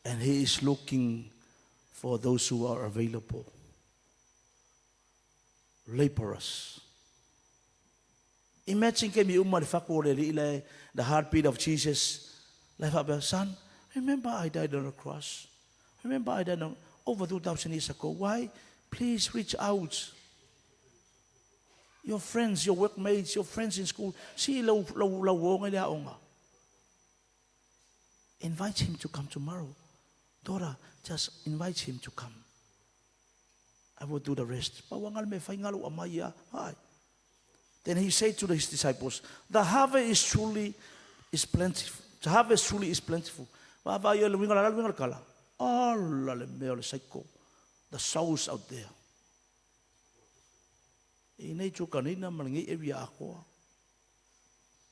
And he is looking for those who are available. Laborers. Imagine taimi uma le fatu o le Alii la e, the heartbeat of Jesus, la e faapea, Son, remember I died on the cross. Remember I died on, over 2,000 years ago. Why? Please reach out. Your friends, your workmates, your friends in school. See lau, lau, lau uoga i le aoga. Invite him to come tomorrow. Daughter, just invite him to come. I will do the rest. Pau lava le mea e fai galu aumai ia. Hai. Then he said to his disciples, the harvest is truly is plentiful. The harvest truly is plentiful. Vaavaai le uiga o le ala, le uiga o le tala. Ala le mea o le saiko. The souls out there. I nei Tukanina ma lenei area atoa.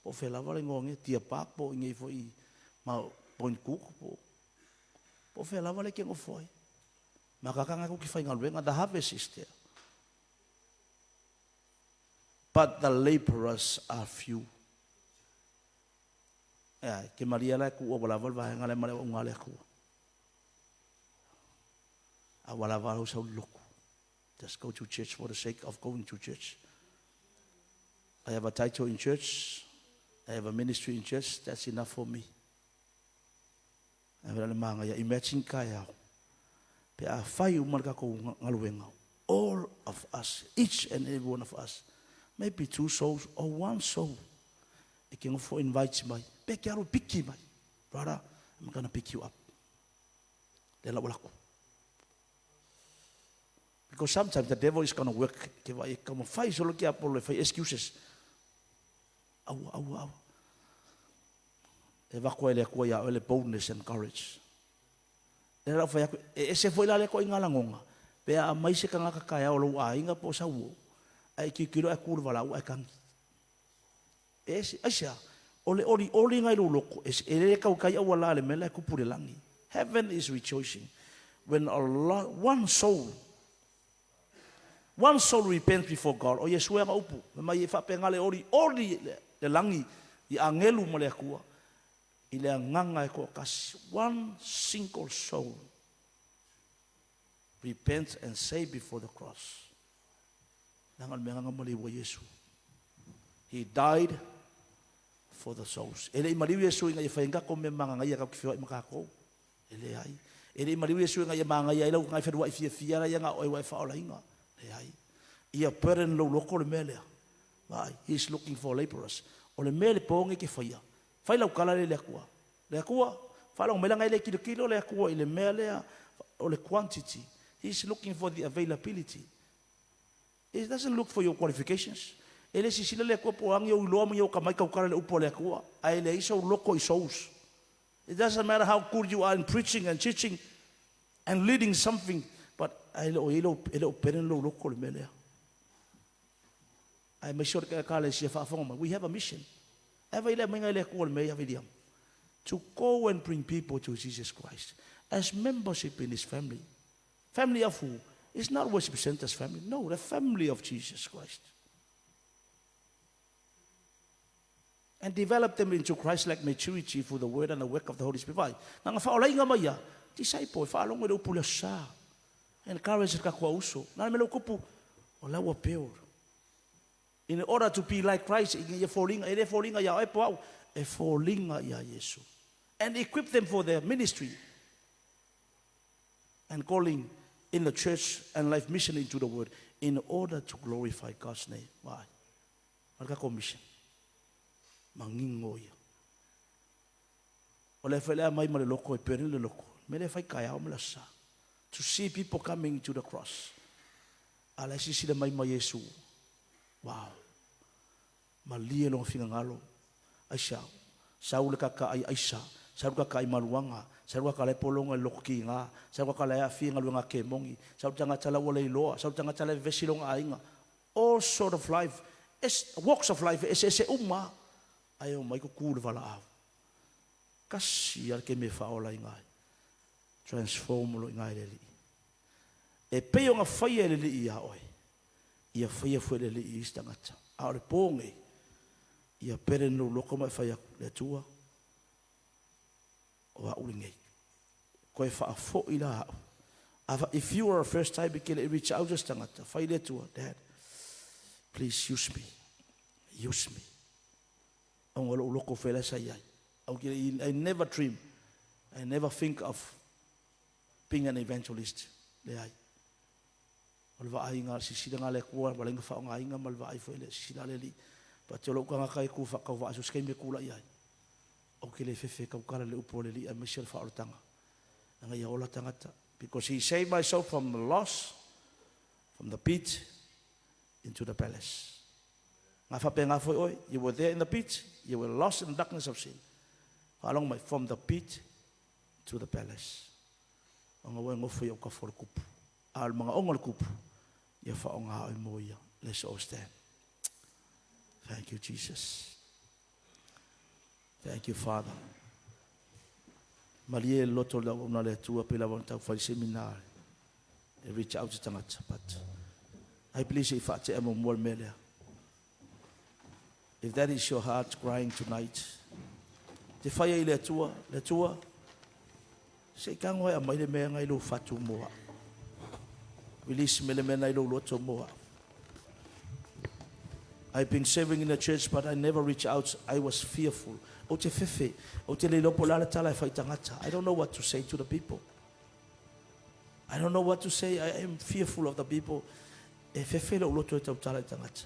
Po o fea lava le igoa nei, Deer Park po o i nei foi ma Point Cook po po o fea lava le ke nofo ai. Makakanga ku ki faigaluega, the harvest is there. But the laborers are few. Ea, ke malia la e kuua ua lava le vaega lea ma le auaunaga a le Atua. A ua lava lau sau le lotu. Just go to church for the sake of going to church. I have a title in church. I have a ministry in church. That's enough for me. Ae le magaia, imagine taeao, pe a fai uma le tatou galuega, all of us, each and every one of us, maybe two souls or one soul, e ke nofo invite mai, pe ke alu piki mai, brother, I'm gonna pick you up. Le la ua laku. Because sometimes the devil is gonna work, ke vai e kama fai solo ke apolo e fai excuses. Aua, aua, aua. E avatu ai e le Atua ia oe le boldness and courage. Lea la ua fai atu, e ese foi la lea ituaiga lagona, Pe a aumai se tagata taeao o lou aiga po o sau uo, ae e tilotilo ae tu i le valaau ae tagi. E ese, aisea? O le olioli na i lou loto, e, e le tautai auala i le mea la e tupu i le lagi. Heaven is rejoicing when a lot, one soul, one soul repents before God. O Iesu e ana upu, fai mai e faapena le olioli le lagi i agelu ma le Atua i le agaga e toatasi. One single soul repents and say before the cross. Leaga o le mea na maliu ai Iesu. He died for the souls. E le i maliu Iesu ina ia fai ai ni tatou mea magagaia tatou te feoai ma tatou. E leai. E le i maliu Iesu ina ia magaia ai lau tagata feluai fiafia la ia na o oe ua e faaolaina. Leai. Ia burden lou loto le mea lea. Vaai, he is looking for laborers. O le mea le po nei e te faia, fai lau tala lea i le Atua. Le Atua, faalogo mai leaga e le tilotilo le Atua i le mea lea o le quantity. He is looking for the availability. He doesn't look for your qualifications. E le sisila le Atua po o a ni ou iloa ma ni ou akamai tautala i le upu a le Atua, ae leai sou loto i souls. It doesn't matter how good you are in preaching and teaching and leading something, but ae le o i ai lou, e le o pele lou loto i le mea lea. Aemaise o le Ekalesia faafofoga mai, we have a mission. Ae vaai le aumaiga e le Atua o le mea ia William. To go and bring people to Jesus Christ as membership in his family. Family of who? It's not worship center's family. No, the family of Jesus Christ. And develop them into Christ-like maturity through the word and the work of the Holy Spirit. Vaai, na nga faaolaiga mai ia, disciple, e faalogo i le upu le aso sa. Encourage le tatou auso. Na le mea le kupu, o la ua build. In order to be like Christ, ina ia foliga, e le foliga ia oe po au, e foliga ia Iesu. And equip them for their ministry and calling in the church and life mission into the world in order to glorify God's name. Why? O le tatou mission. Manino ia. O le foi le aumai ma le loto e pere le loto. Me le fai taeao ma le aso sa. To see people coming to the cross. A la e silasila mai ma Iesu. Wow. Malie lona finagalo. Aisea? Sau le kakaai aisa, sau le kakaai maluaga, sau le kaka la e pologa i le loto kiga, sau le kaka la e aafia i galuega a kemoni, sau le tagata la ua le iloa, sau le tagata la e vevesi lona aiga. All sort of life, es, walks of life e eseese uma lava, ae omai tutu i le valaau. Tasi lava le taimi e faaola ai ina ai. Transform loa i ina e le Alii. E pei ona faia e le Alii ia oe, ia faia foi e le Alii i isi tagata. A o le po nei, ia pele ni lou loto ma e fai atu, Le Atua, o a'u lenei. Koe faafo'i la a'u. Afa, if you are a first time e ke le i reach out se tagata, fai le Atua, Dad, please use me. Use me. Ona o lo'u loto foi la sa i ai. I never dream, I never think of being an evangelist. Leai. O le vaaiga, le silasilaga a le Atua, ua leai na faaaogaina ma le vaai foi le sisila a le Alii. But o lou tagata e tu faatauvaa so o se taimi e tulai ai, ou te le fefe e tautala i le upu a le Alii aemaise o le faaolataga. Leaga ia ola tagata. Because he saved my soul from the loss, from the pit, into the palace. Nga faapena foi oe, you were there in the pit, you were lost in the darkness of sin. Faalogo mai, from the pit to the palace. Ona ua e nofo i ou tafa o le kupu. A o le manaoga o le kupu, ia faaaoga oe mo ia. Let's all stand. Thank you, Jesus. Thank you, Father. Malie le loto o le auauna a le Atua pei lava ona tau fai le seminar e reach out se tagata. But I believe se i faatea muamua le mea lea. If that is your heart crying tonight, te fai ai le Atua, le Atua, se i tago e aumai le mea na i lou fatu mo au. Release me le mea na i lou loto mo au. I've been serving in the church but I never reach out. I was fearful. Ou te fefe, ou te le iloa po o le a le tala e fai i tagata. I don't know what to say to the people. I don't know what to say. I am fearful of the people. E fefe lou loto e tautala i tagata.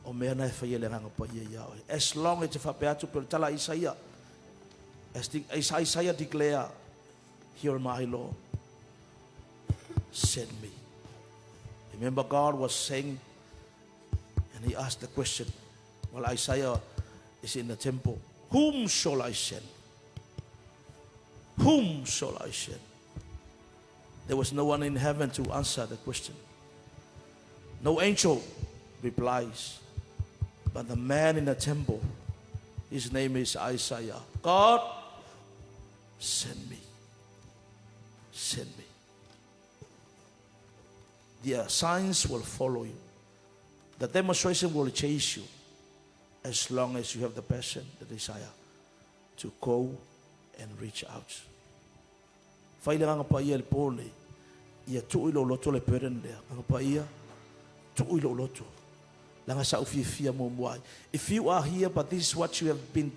O mea na e faia le Agaga Paia ia oe. As long as te faapea atu pe o le tala a Isaia, as, the, as Isaiah declare, here am I, Lord, send me. Remember God was saying, and he asked the question, while Isaiah is in the temple, whom shall I send? Whom shall I send? There was no one in heaven to answer the question. No angel replies. But the man in the temple, his name is Isaiah. God, send me. Send me. The signs will follow you. The demonstration will chase you as long as you have the passion, the desire to go and reach out. Fai le Agaga Paia i le po lenei, ia tuu i lou loto le burden lea. Agaga Paia, tuu i lou loto. Leaga sa ou fiafia muamua ai. If you are here but this is what you have been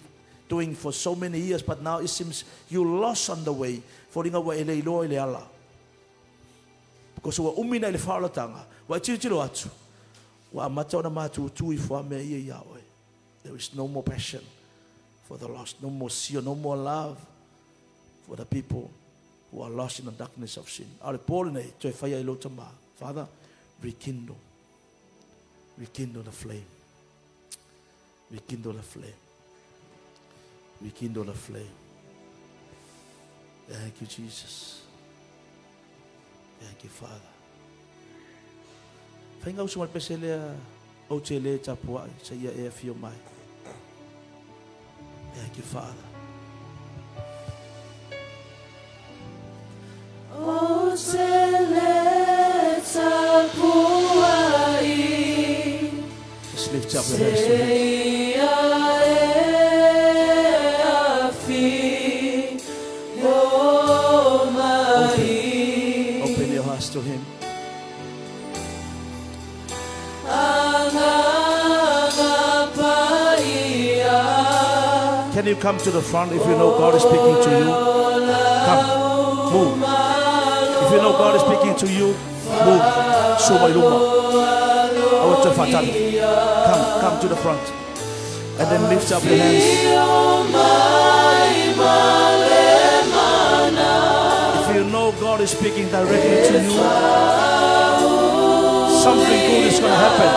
doing for so many years but now it seems you lost on the way, foliga ua e le iloa i le ala. Because ua umi na i le faaolataga, ua e tilotilo atu, ua amata ona matutu ifo lava mea ia ia oe. There is no more passion for the lost, no more zeal, no more love for the people who are lost in the darkness of sin. A o le po lenei, toe faia i lou tama. Father, rekindle. Rekindle the flame. Rekindle the flame. Rekindle the flame. Thank you, Jesus. Thank you, Father. Fai gausu ma le pese lea ou te le tapuai sa ia e afio mai. Thank you, Father. Ou te le tapuai. Just lift up your hands to Him. Seia e afio mai. Open your hearts to Him. Agaga Paia. Can you come to the front if you know God is speaking to you? Come, move. If you know God is speaking to you, move. Suo mai luma. Aua toe faatali. Come, come to the front. And then lift up your hands. If you know God is speaking directly to you, something good is going to happen.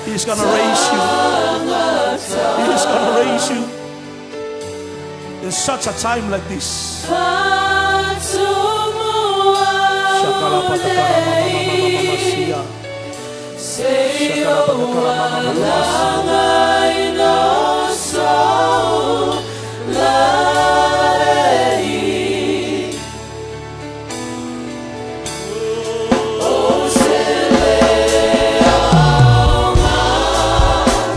He's going to raise you. He's going to raise you in such a time like this. Shakalapatakaramalamamamasia. Shakalapatakaramalamamamasia.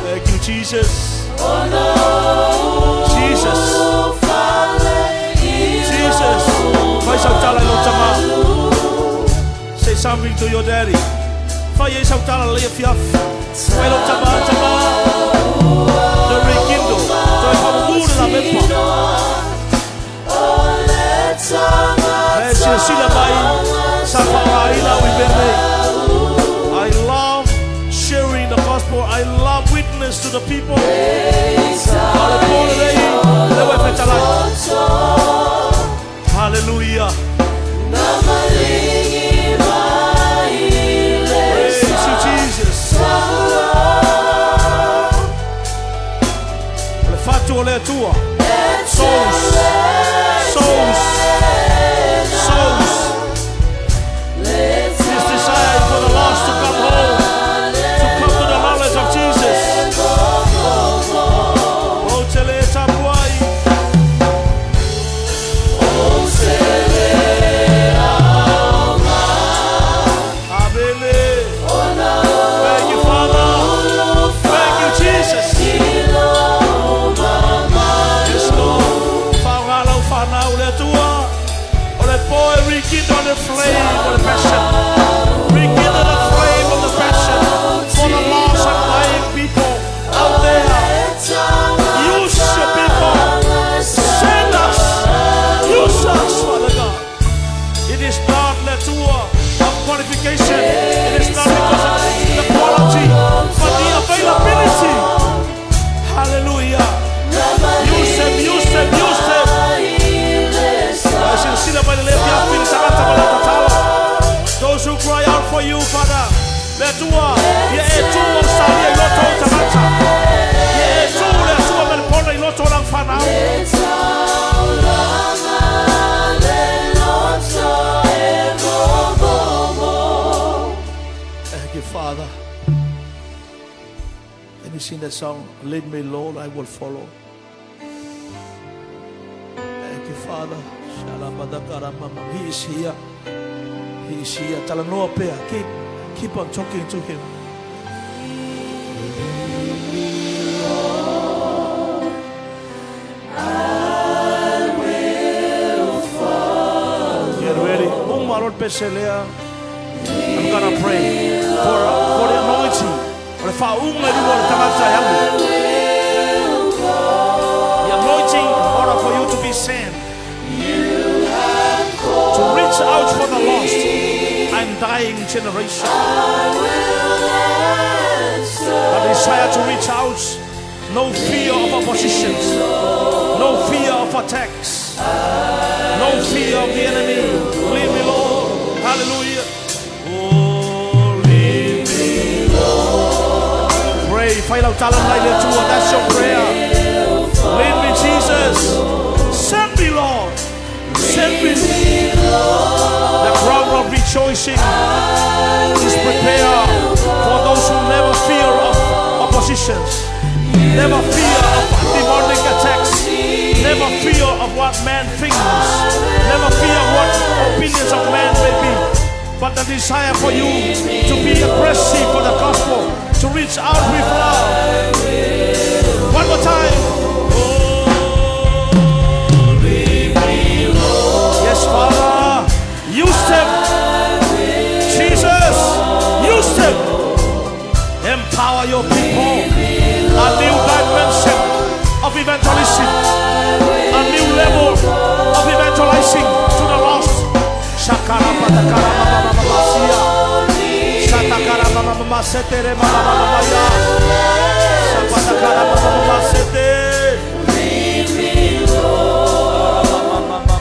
Thank you, Jesus. Jesus. Jesus. Fai sau tala i lou tama. Say something to your daddy. Fai e sau tala le afiafi. Fai lou tama, tama. The rekindle. Toe faamamū le lavepa. E silasila mai sa faaaogaina au i mea nei. I love sharing the gospel. I love witness to the people. A o le po lenei, le ua e fetalai. Hallelujah. Praise you, Jesus. O le fatu o le Atua. Souls. Souls. Souls. His desire is for the lost to come home, to come to the knowledge of Jesus. Ou te le tapuai. Amene. Thank you, Father. Thank you, Jesus. Yes, Lord. Faoga lau fanau le Atua. O le po e rekindle the flame of the passion. Rekindle the flame of the passion for the lost and dying people out there. Use your people. Send us. Use us, Father God. It is not le Atua of qualification. It is not because of the quality, but the availability. Hallelujah. Use them, use them, use them. Ae silasila mai le afiafi le tagata ma lata tala. Those who cry out for you, Father. Le Atua, ia e tu o salia i loto o tagata. Ia e tu le Atua me le pona i loto o lau fanau. Sing that song, Lead me, Lord, I will follow. Thank you, Father. He is here. He is here. Talanoa pea. Keep on talking to him. I will follow. Get ready. Uma lord peselea. I'm gonna pray for the anointing. O le faaūga i luga o le tagata e alu. The anointing in order for you to be sent. To reach out for the lost and dying generation. A desire to reach out. No fear of oppositions. No fear of attacks. No fear of the enemy. Lead me, Lord. Hallelujah. Oh, lead me, Lord. Pray. Fai lau tala mai le Atua. That's your prayer. Lead me, Jesus. Send me, Lord. Send me. The crowd of rejoicing is prepared for those who never fear of oppositions, never fear of demonic attacks, never fear of what man thinks, never fear what opinions of man may be, but the desire for you to be aggressive for the gospel, to reach out with love. One more time. Oh, lead me, Lord. Yes, Father. Use them. Jesus, use them. Empower your people. A new dimension of evangelism. A new level of evangelizing to the lost. Shakarapatakarababababasia. Shatakarabababamaseterebabababaya. Shapatakarabababasete.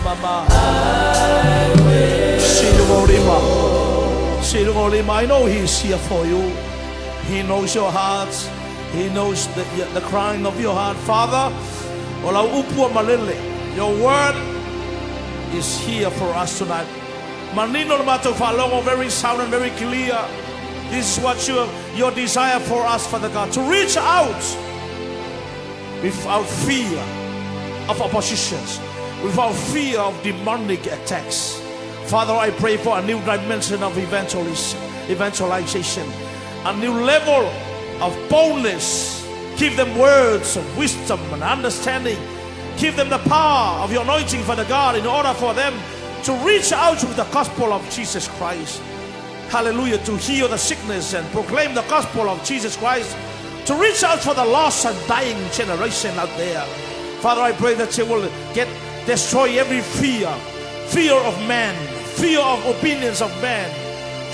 Mama. Silugolima. Silugolima. I know He's here for you. He knows your hearts. He knows the crying of your heart. Father, o lau upu a malele. Your word is here for us tonight. Manino le matou faalogo, very sound and very clear. This is what your desire for us, Father God, to reach out without fear of oppositions, without fear of demonic attacks. Father, I pray for a new dimension of evangelization, a new level of boldness. Give them words of wisdom and understanding. Give them the power of your anointing, Father God, in order for them to reach out with the gospel of Jesus Christ. Hallelujah. To heal the sickness and proclaim the gospel of Jesus Christ. To reach out for the lost and dying generation out there. Father, I pray that you will destroy every fear. Fear of man, fear of opinions of man,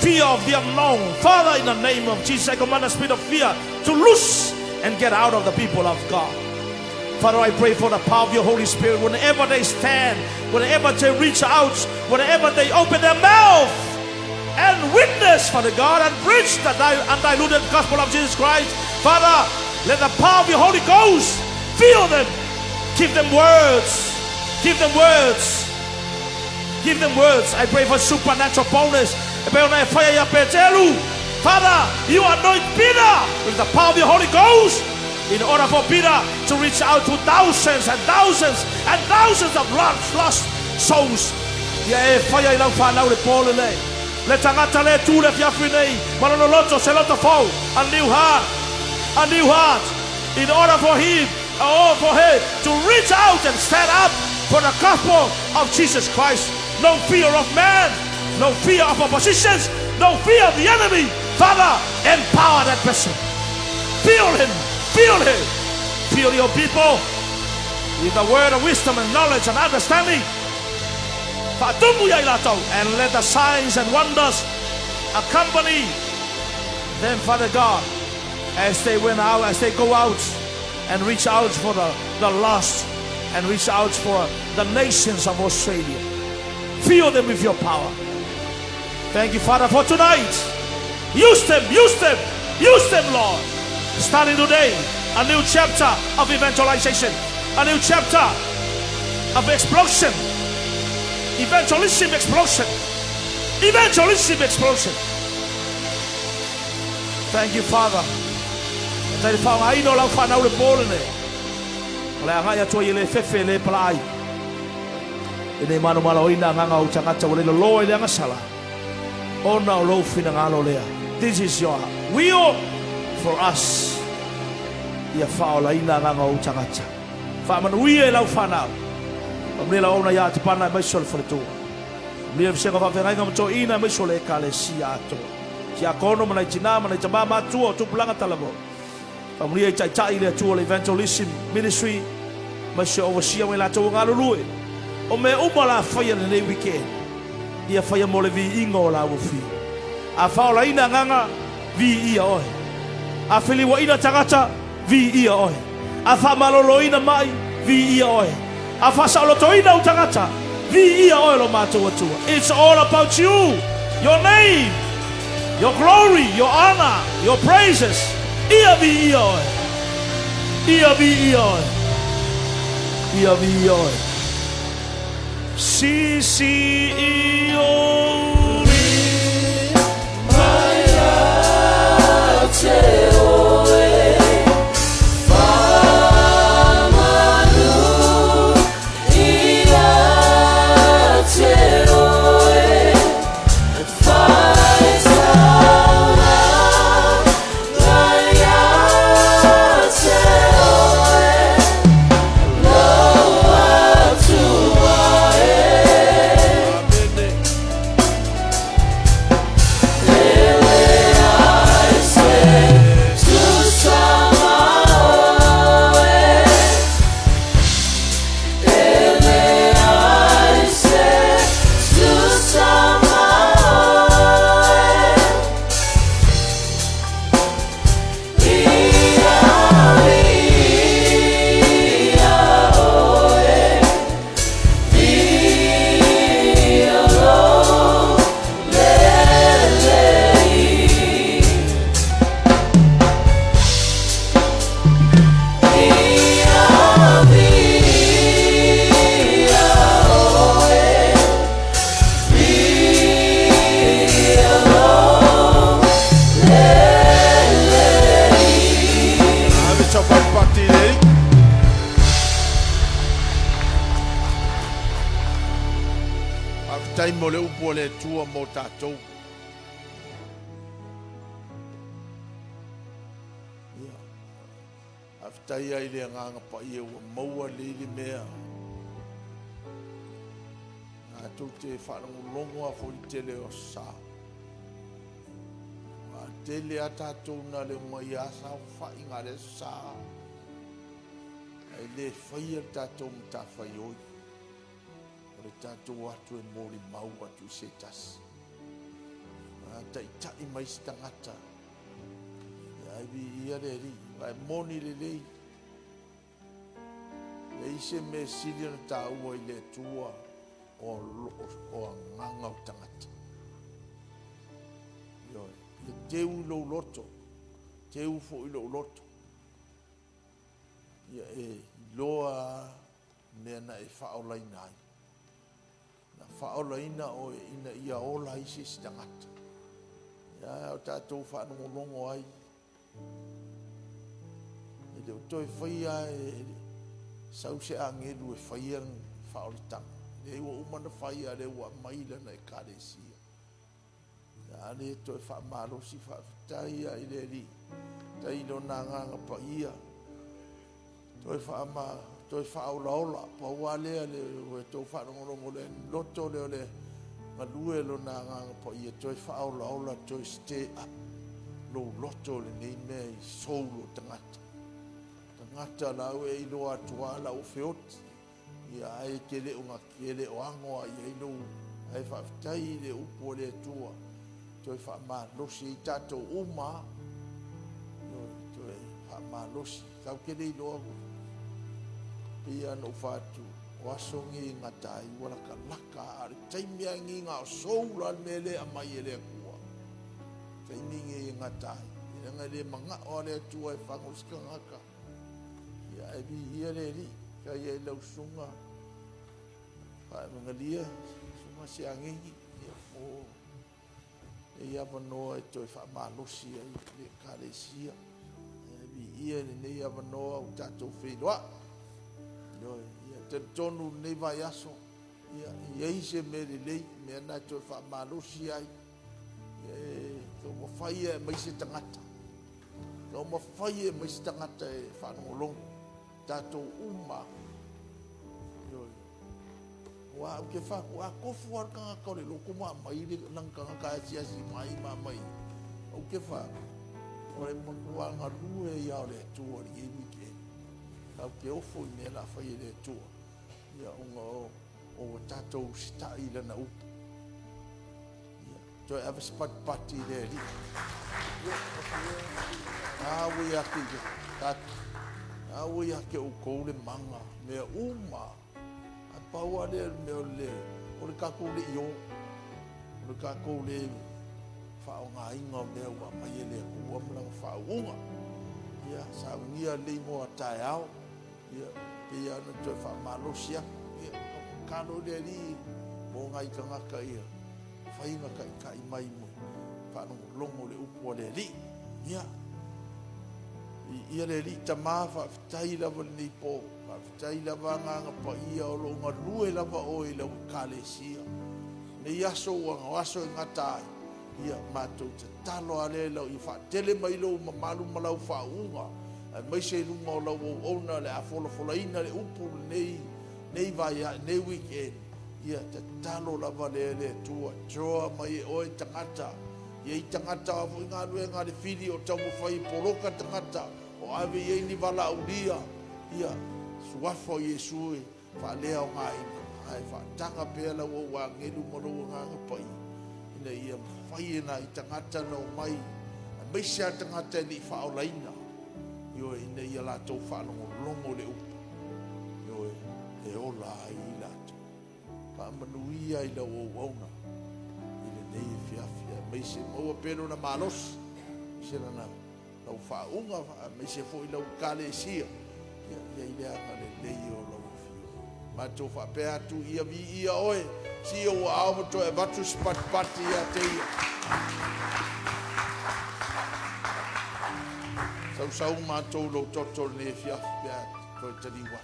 fear of the unknown. Father, in the name of Jesus, I command the spirit of fear to loose and get out of the people of God. Father, I pray for the power of your Holy Spirit. Whenever they stand, whenever they reach out, whenever they open their mouth and witness, Father God, and preach the undiluted gospel of Jesus Christ, Father, let the power of your Holy Ghost fill them. Give them words. Give them words. Give them words. I pray for supernatural boldness. Father, you anoint Peter with the power of your Holy Ghost in order for Peter to reach out to thousands and thousands and thousands of lost souls. Ia e faia i lau whanau le pō lenei. Le tagata le tu le fiafi nei. Ma lona loto se loto fou. A new heart. A new heart. In order for him, or for her, to reach out and stand up for the gospel of Jesus Christ. No fear of man. No fear of oppositions. No fear of the enemy. Father, empower that person. Fill him. Fill him. Fill your people with the word of wisdom and knowledge and understanding. Faatumu ia i latou. And let the signs and wonders accompany them, Father God, as they went out, as they go out and reach out for the lost and reach out for the nations of Australia. Fill them with your power. Thank you, Father, for tonight. Use them, use them, use them, Lord. Starting today, a new chapter of evangelization, a new chapter of explosion. Evangelism explosion. Evangelism explosion. Thank you, Father. Faafetai i le faaaogaina o lau fanau i le po lenei. O le agai atu ai e le fefe e le palaai. Ina ia manumaloina agaga o ou tagata ua le loloa i le agasala, ona o lou finagalo lea. This is your will for us. Ia faaolaina agaga o ou tagata. Faamanuia i lau fanau. Faamanuia lau auauna ia Atapana aemaise o le faletua. Faamanuia le vasega o faafeagaiga ma toeaiina aemaise o le Ekalesia atoa. Tiakono ma nai tina ma nai tama matua o tupulaga talavou. Faamanuia i taitai i le Atua o le Evangelism Ministry aemaise o overseer ma i latou ua galulue. O mea uma o le a faia i lenei weekend, ia faia mo le viiga o la ua fiu. A faaolaina agaga, viia oe. A feliuaina tagata, viia oe. A faamaloloina mai, viia oe. A faasaolotoina ou tagata, viia oe lo matou Atua. It's all about you, your name, your glory, your honor, your praises. Ia viia oe. Ia viia oe. Ia viia oe. Si si i o ri mai ia te oe Whamanu ia te oe Whaitaulaga ia te oe Lou Atua e. Ave sau patipati i le Alii. Faafetai mo le upu a le Atua mo tatou. Ia, faafetai ai le Agaga Paia ua maua lelei le mea. Tatou te faalogologo lava foi i le tele o aso Sa. Aua tele lava tatou na le omai lava saofai na o le Aso Sa. Ae le faia le tatou matafaioi. O le tatou o atu e molimau atu i se tasi. A taitai mai se tagata, ia ai viia le Alii, aua e moni lelei. Leai se mea sili ona taua i le Atua o, o, o agaga o tagata. Ioe, ia teu i lou loto, teu foi i lou loto. Ia e iloa mea na e faaolaina ai. Na faaolaina oe ina ia ola ai se isi tagata. Ia o tatou faalogologo ai. E le o toe faia e sau se agelu e faia le faaolataga. Leai ua uma ona fai a lea ua aumai lana ekalesia. A lea toe faamalosi faafetai lava i le Alii. Faafetai i Lona Agaga Paia. Toe faama, toe faaolaola. Pau lava lea le ua outou faalogologo le loto lea o le galue Lona Agaga Paia, toe faaolaola, toe stir up lou loto i lenei mea i soul o tagata. Tagata la ua e iloa atu lava la ua feoti. Ia ae e te le o e le o ago lava i ai lou ae faafetai i le upu a le Atua toe faamalosi ai tatou uma lava. Ioe, toe faamalosi. Tatou te le iloa pei lava ona ou fai atu, o aso nei e gata ai ua latalata, a o le taimi lava lenei na o soul lava le mea lea e aumai e le Atua. O le taimi lenei e gata ai, leaga e le manao lava le Atua e fago se tagata. Ia ae viia le Alii, faafetai ai i lau susuga Faavagalia, susuga Siagigi, ia mo lenei avanoa e toe faamalosi ai le Ekalesia. Viia i lenei avanoa ua tatou feiloai. Ioe, ia talitonu lenei vaiaso, ia e i ai se mea lelei, mea lena e toe faamalosi ai, e taumafai e aumai se tagata, taumafai e aumai se tagata e faalogologo, tatou uma lava. Ioe. Aua ou te fai atu, a tofu lava le tagata o le lotu ma aumai lana tagata e asiasi mai ma aumai, ou te fai atu, o le matua galue ai lava o le Atua i lenei weekend. Tatou te ofo i mea o le a fai e le Atua, ia ona ua tatou usitai i Lana upu. Ia, toe ave se patipati i le Alii. A ua ia te outou le mana, mea uma lava. Ae pau lava lea o le mea o le o le tatou le i o, o le tatou le faaaogaina o mea ua aumai e le Atua ma Lana faauuga. Ia saunia lelei mo a taeao. Ia, e pei lava ona toe faamalosi atu, ia tatalo i le Alii mo nai tagata ia mafai ona taitai mai ma faalogologo i le upu a le Alii. Ia, viia le Alii. Tama, faafetai lava i lenei po, faafetai lava Agaga Paia o lo o galue lava Oe i lau Ekalesia. O lenei aso ua o aso e gata ai, ia matou tatalo lava lea ia faatele mai lou mamalu ma lau faauuga, aemaise i luga o lau auauna o le a folafolaina le upu i lenei weekend. Ia tatalo lava lea le Atua, draw mai e Oe tagata. E i ai tagata o a foi galuega a le fili o taumafai e poloka tagata, o ave i ai ni valaaulia, ia, Suafa o Iesu e faaleaogaina, ae faataga pea lau au agelu ma lou Agaga Paia ina ia mafai e nai tagata ona omai, aemaise lava tagata e le i faaolaina, ioe, ina ia latou faalogologo i le upu, ioe, e ola ai i latou. Faamanuia i lau auauna i lenei afiafi, aemaise maua pea lona malosi, aemaise lau faauuga, aemaise foi lau Ekalesia, ia i ai le agalelei o lau Afioga. Matou faapea atu, ia viia Oe, sii ou aao ma toe avatu se patipati ia te Ia. Sausau matou i lou toto i lenei afiafi pe a toe taliu atu.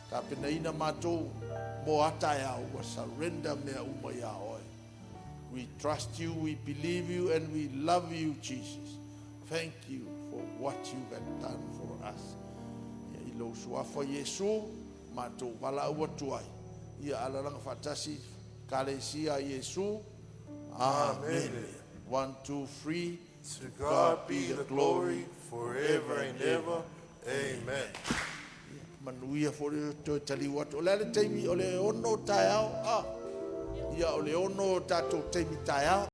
Tapenaina matou mo a taeao, ua surrender mea uma ia Oe. We trust you, we believe you and we love you Jesus. Thank you for what you have done for us. I lou suafa Iesu, matou valaau atu ai. Ia alalaga faatasi Ekalesia a Iesu. Amene. 1, 2, 3. To God be the glory forever and ever. Amen. Manuia foi le toe taliu atu. O le a le taimi? O le 6 taeao? Ah. Ia, o le 6 tatou taimi taeao.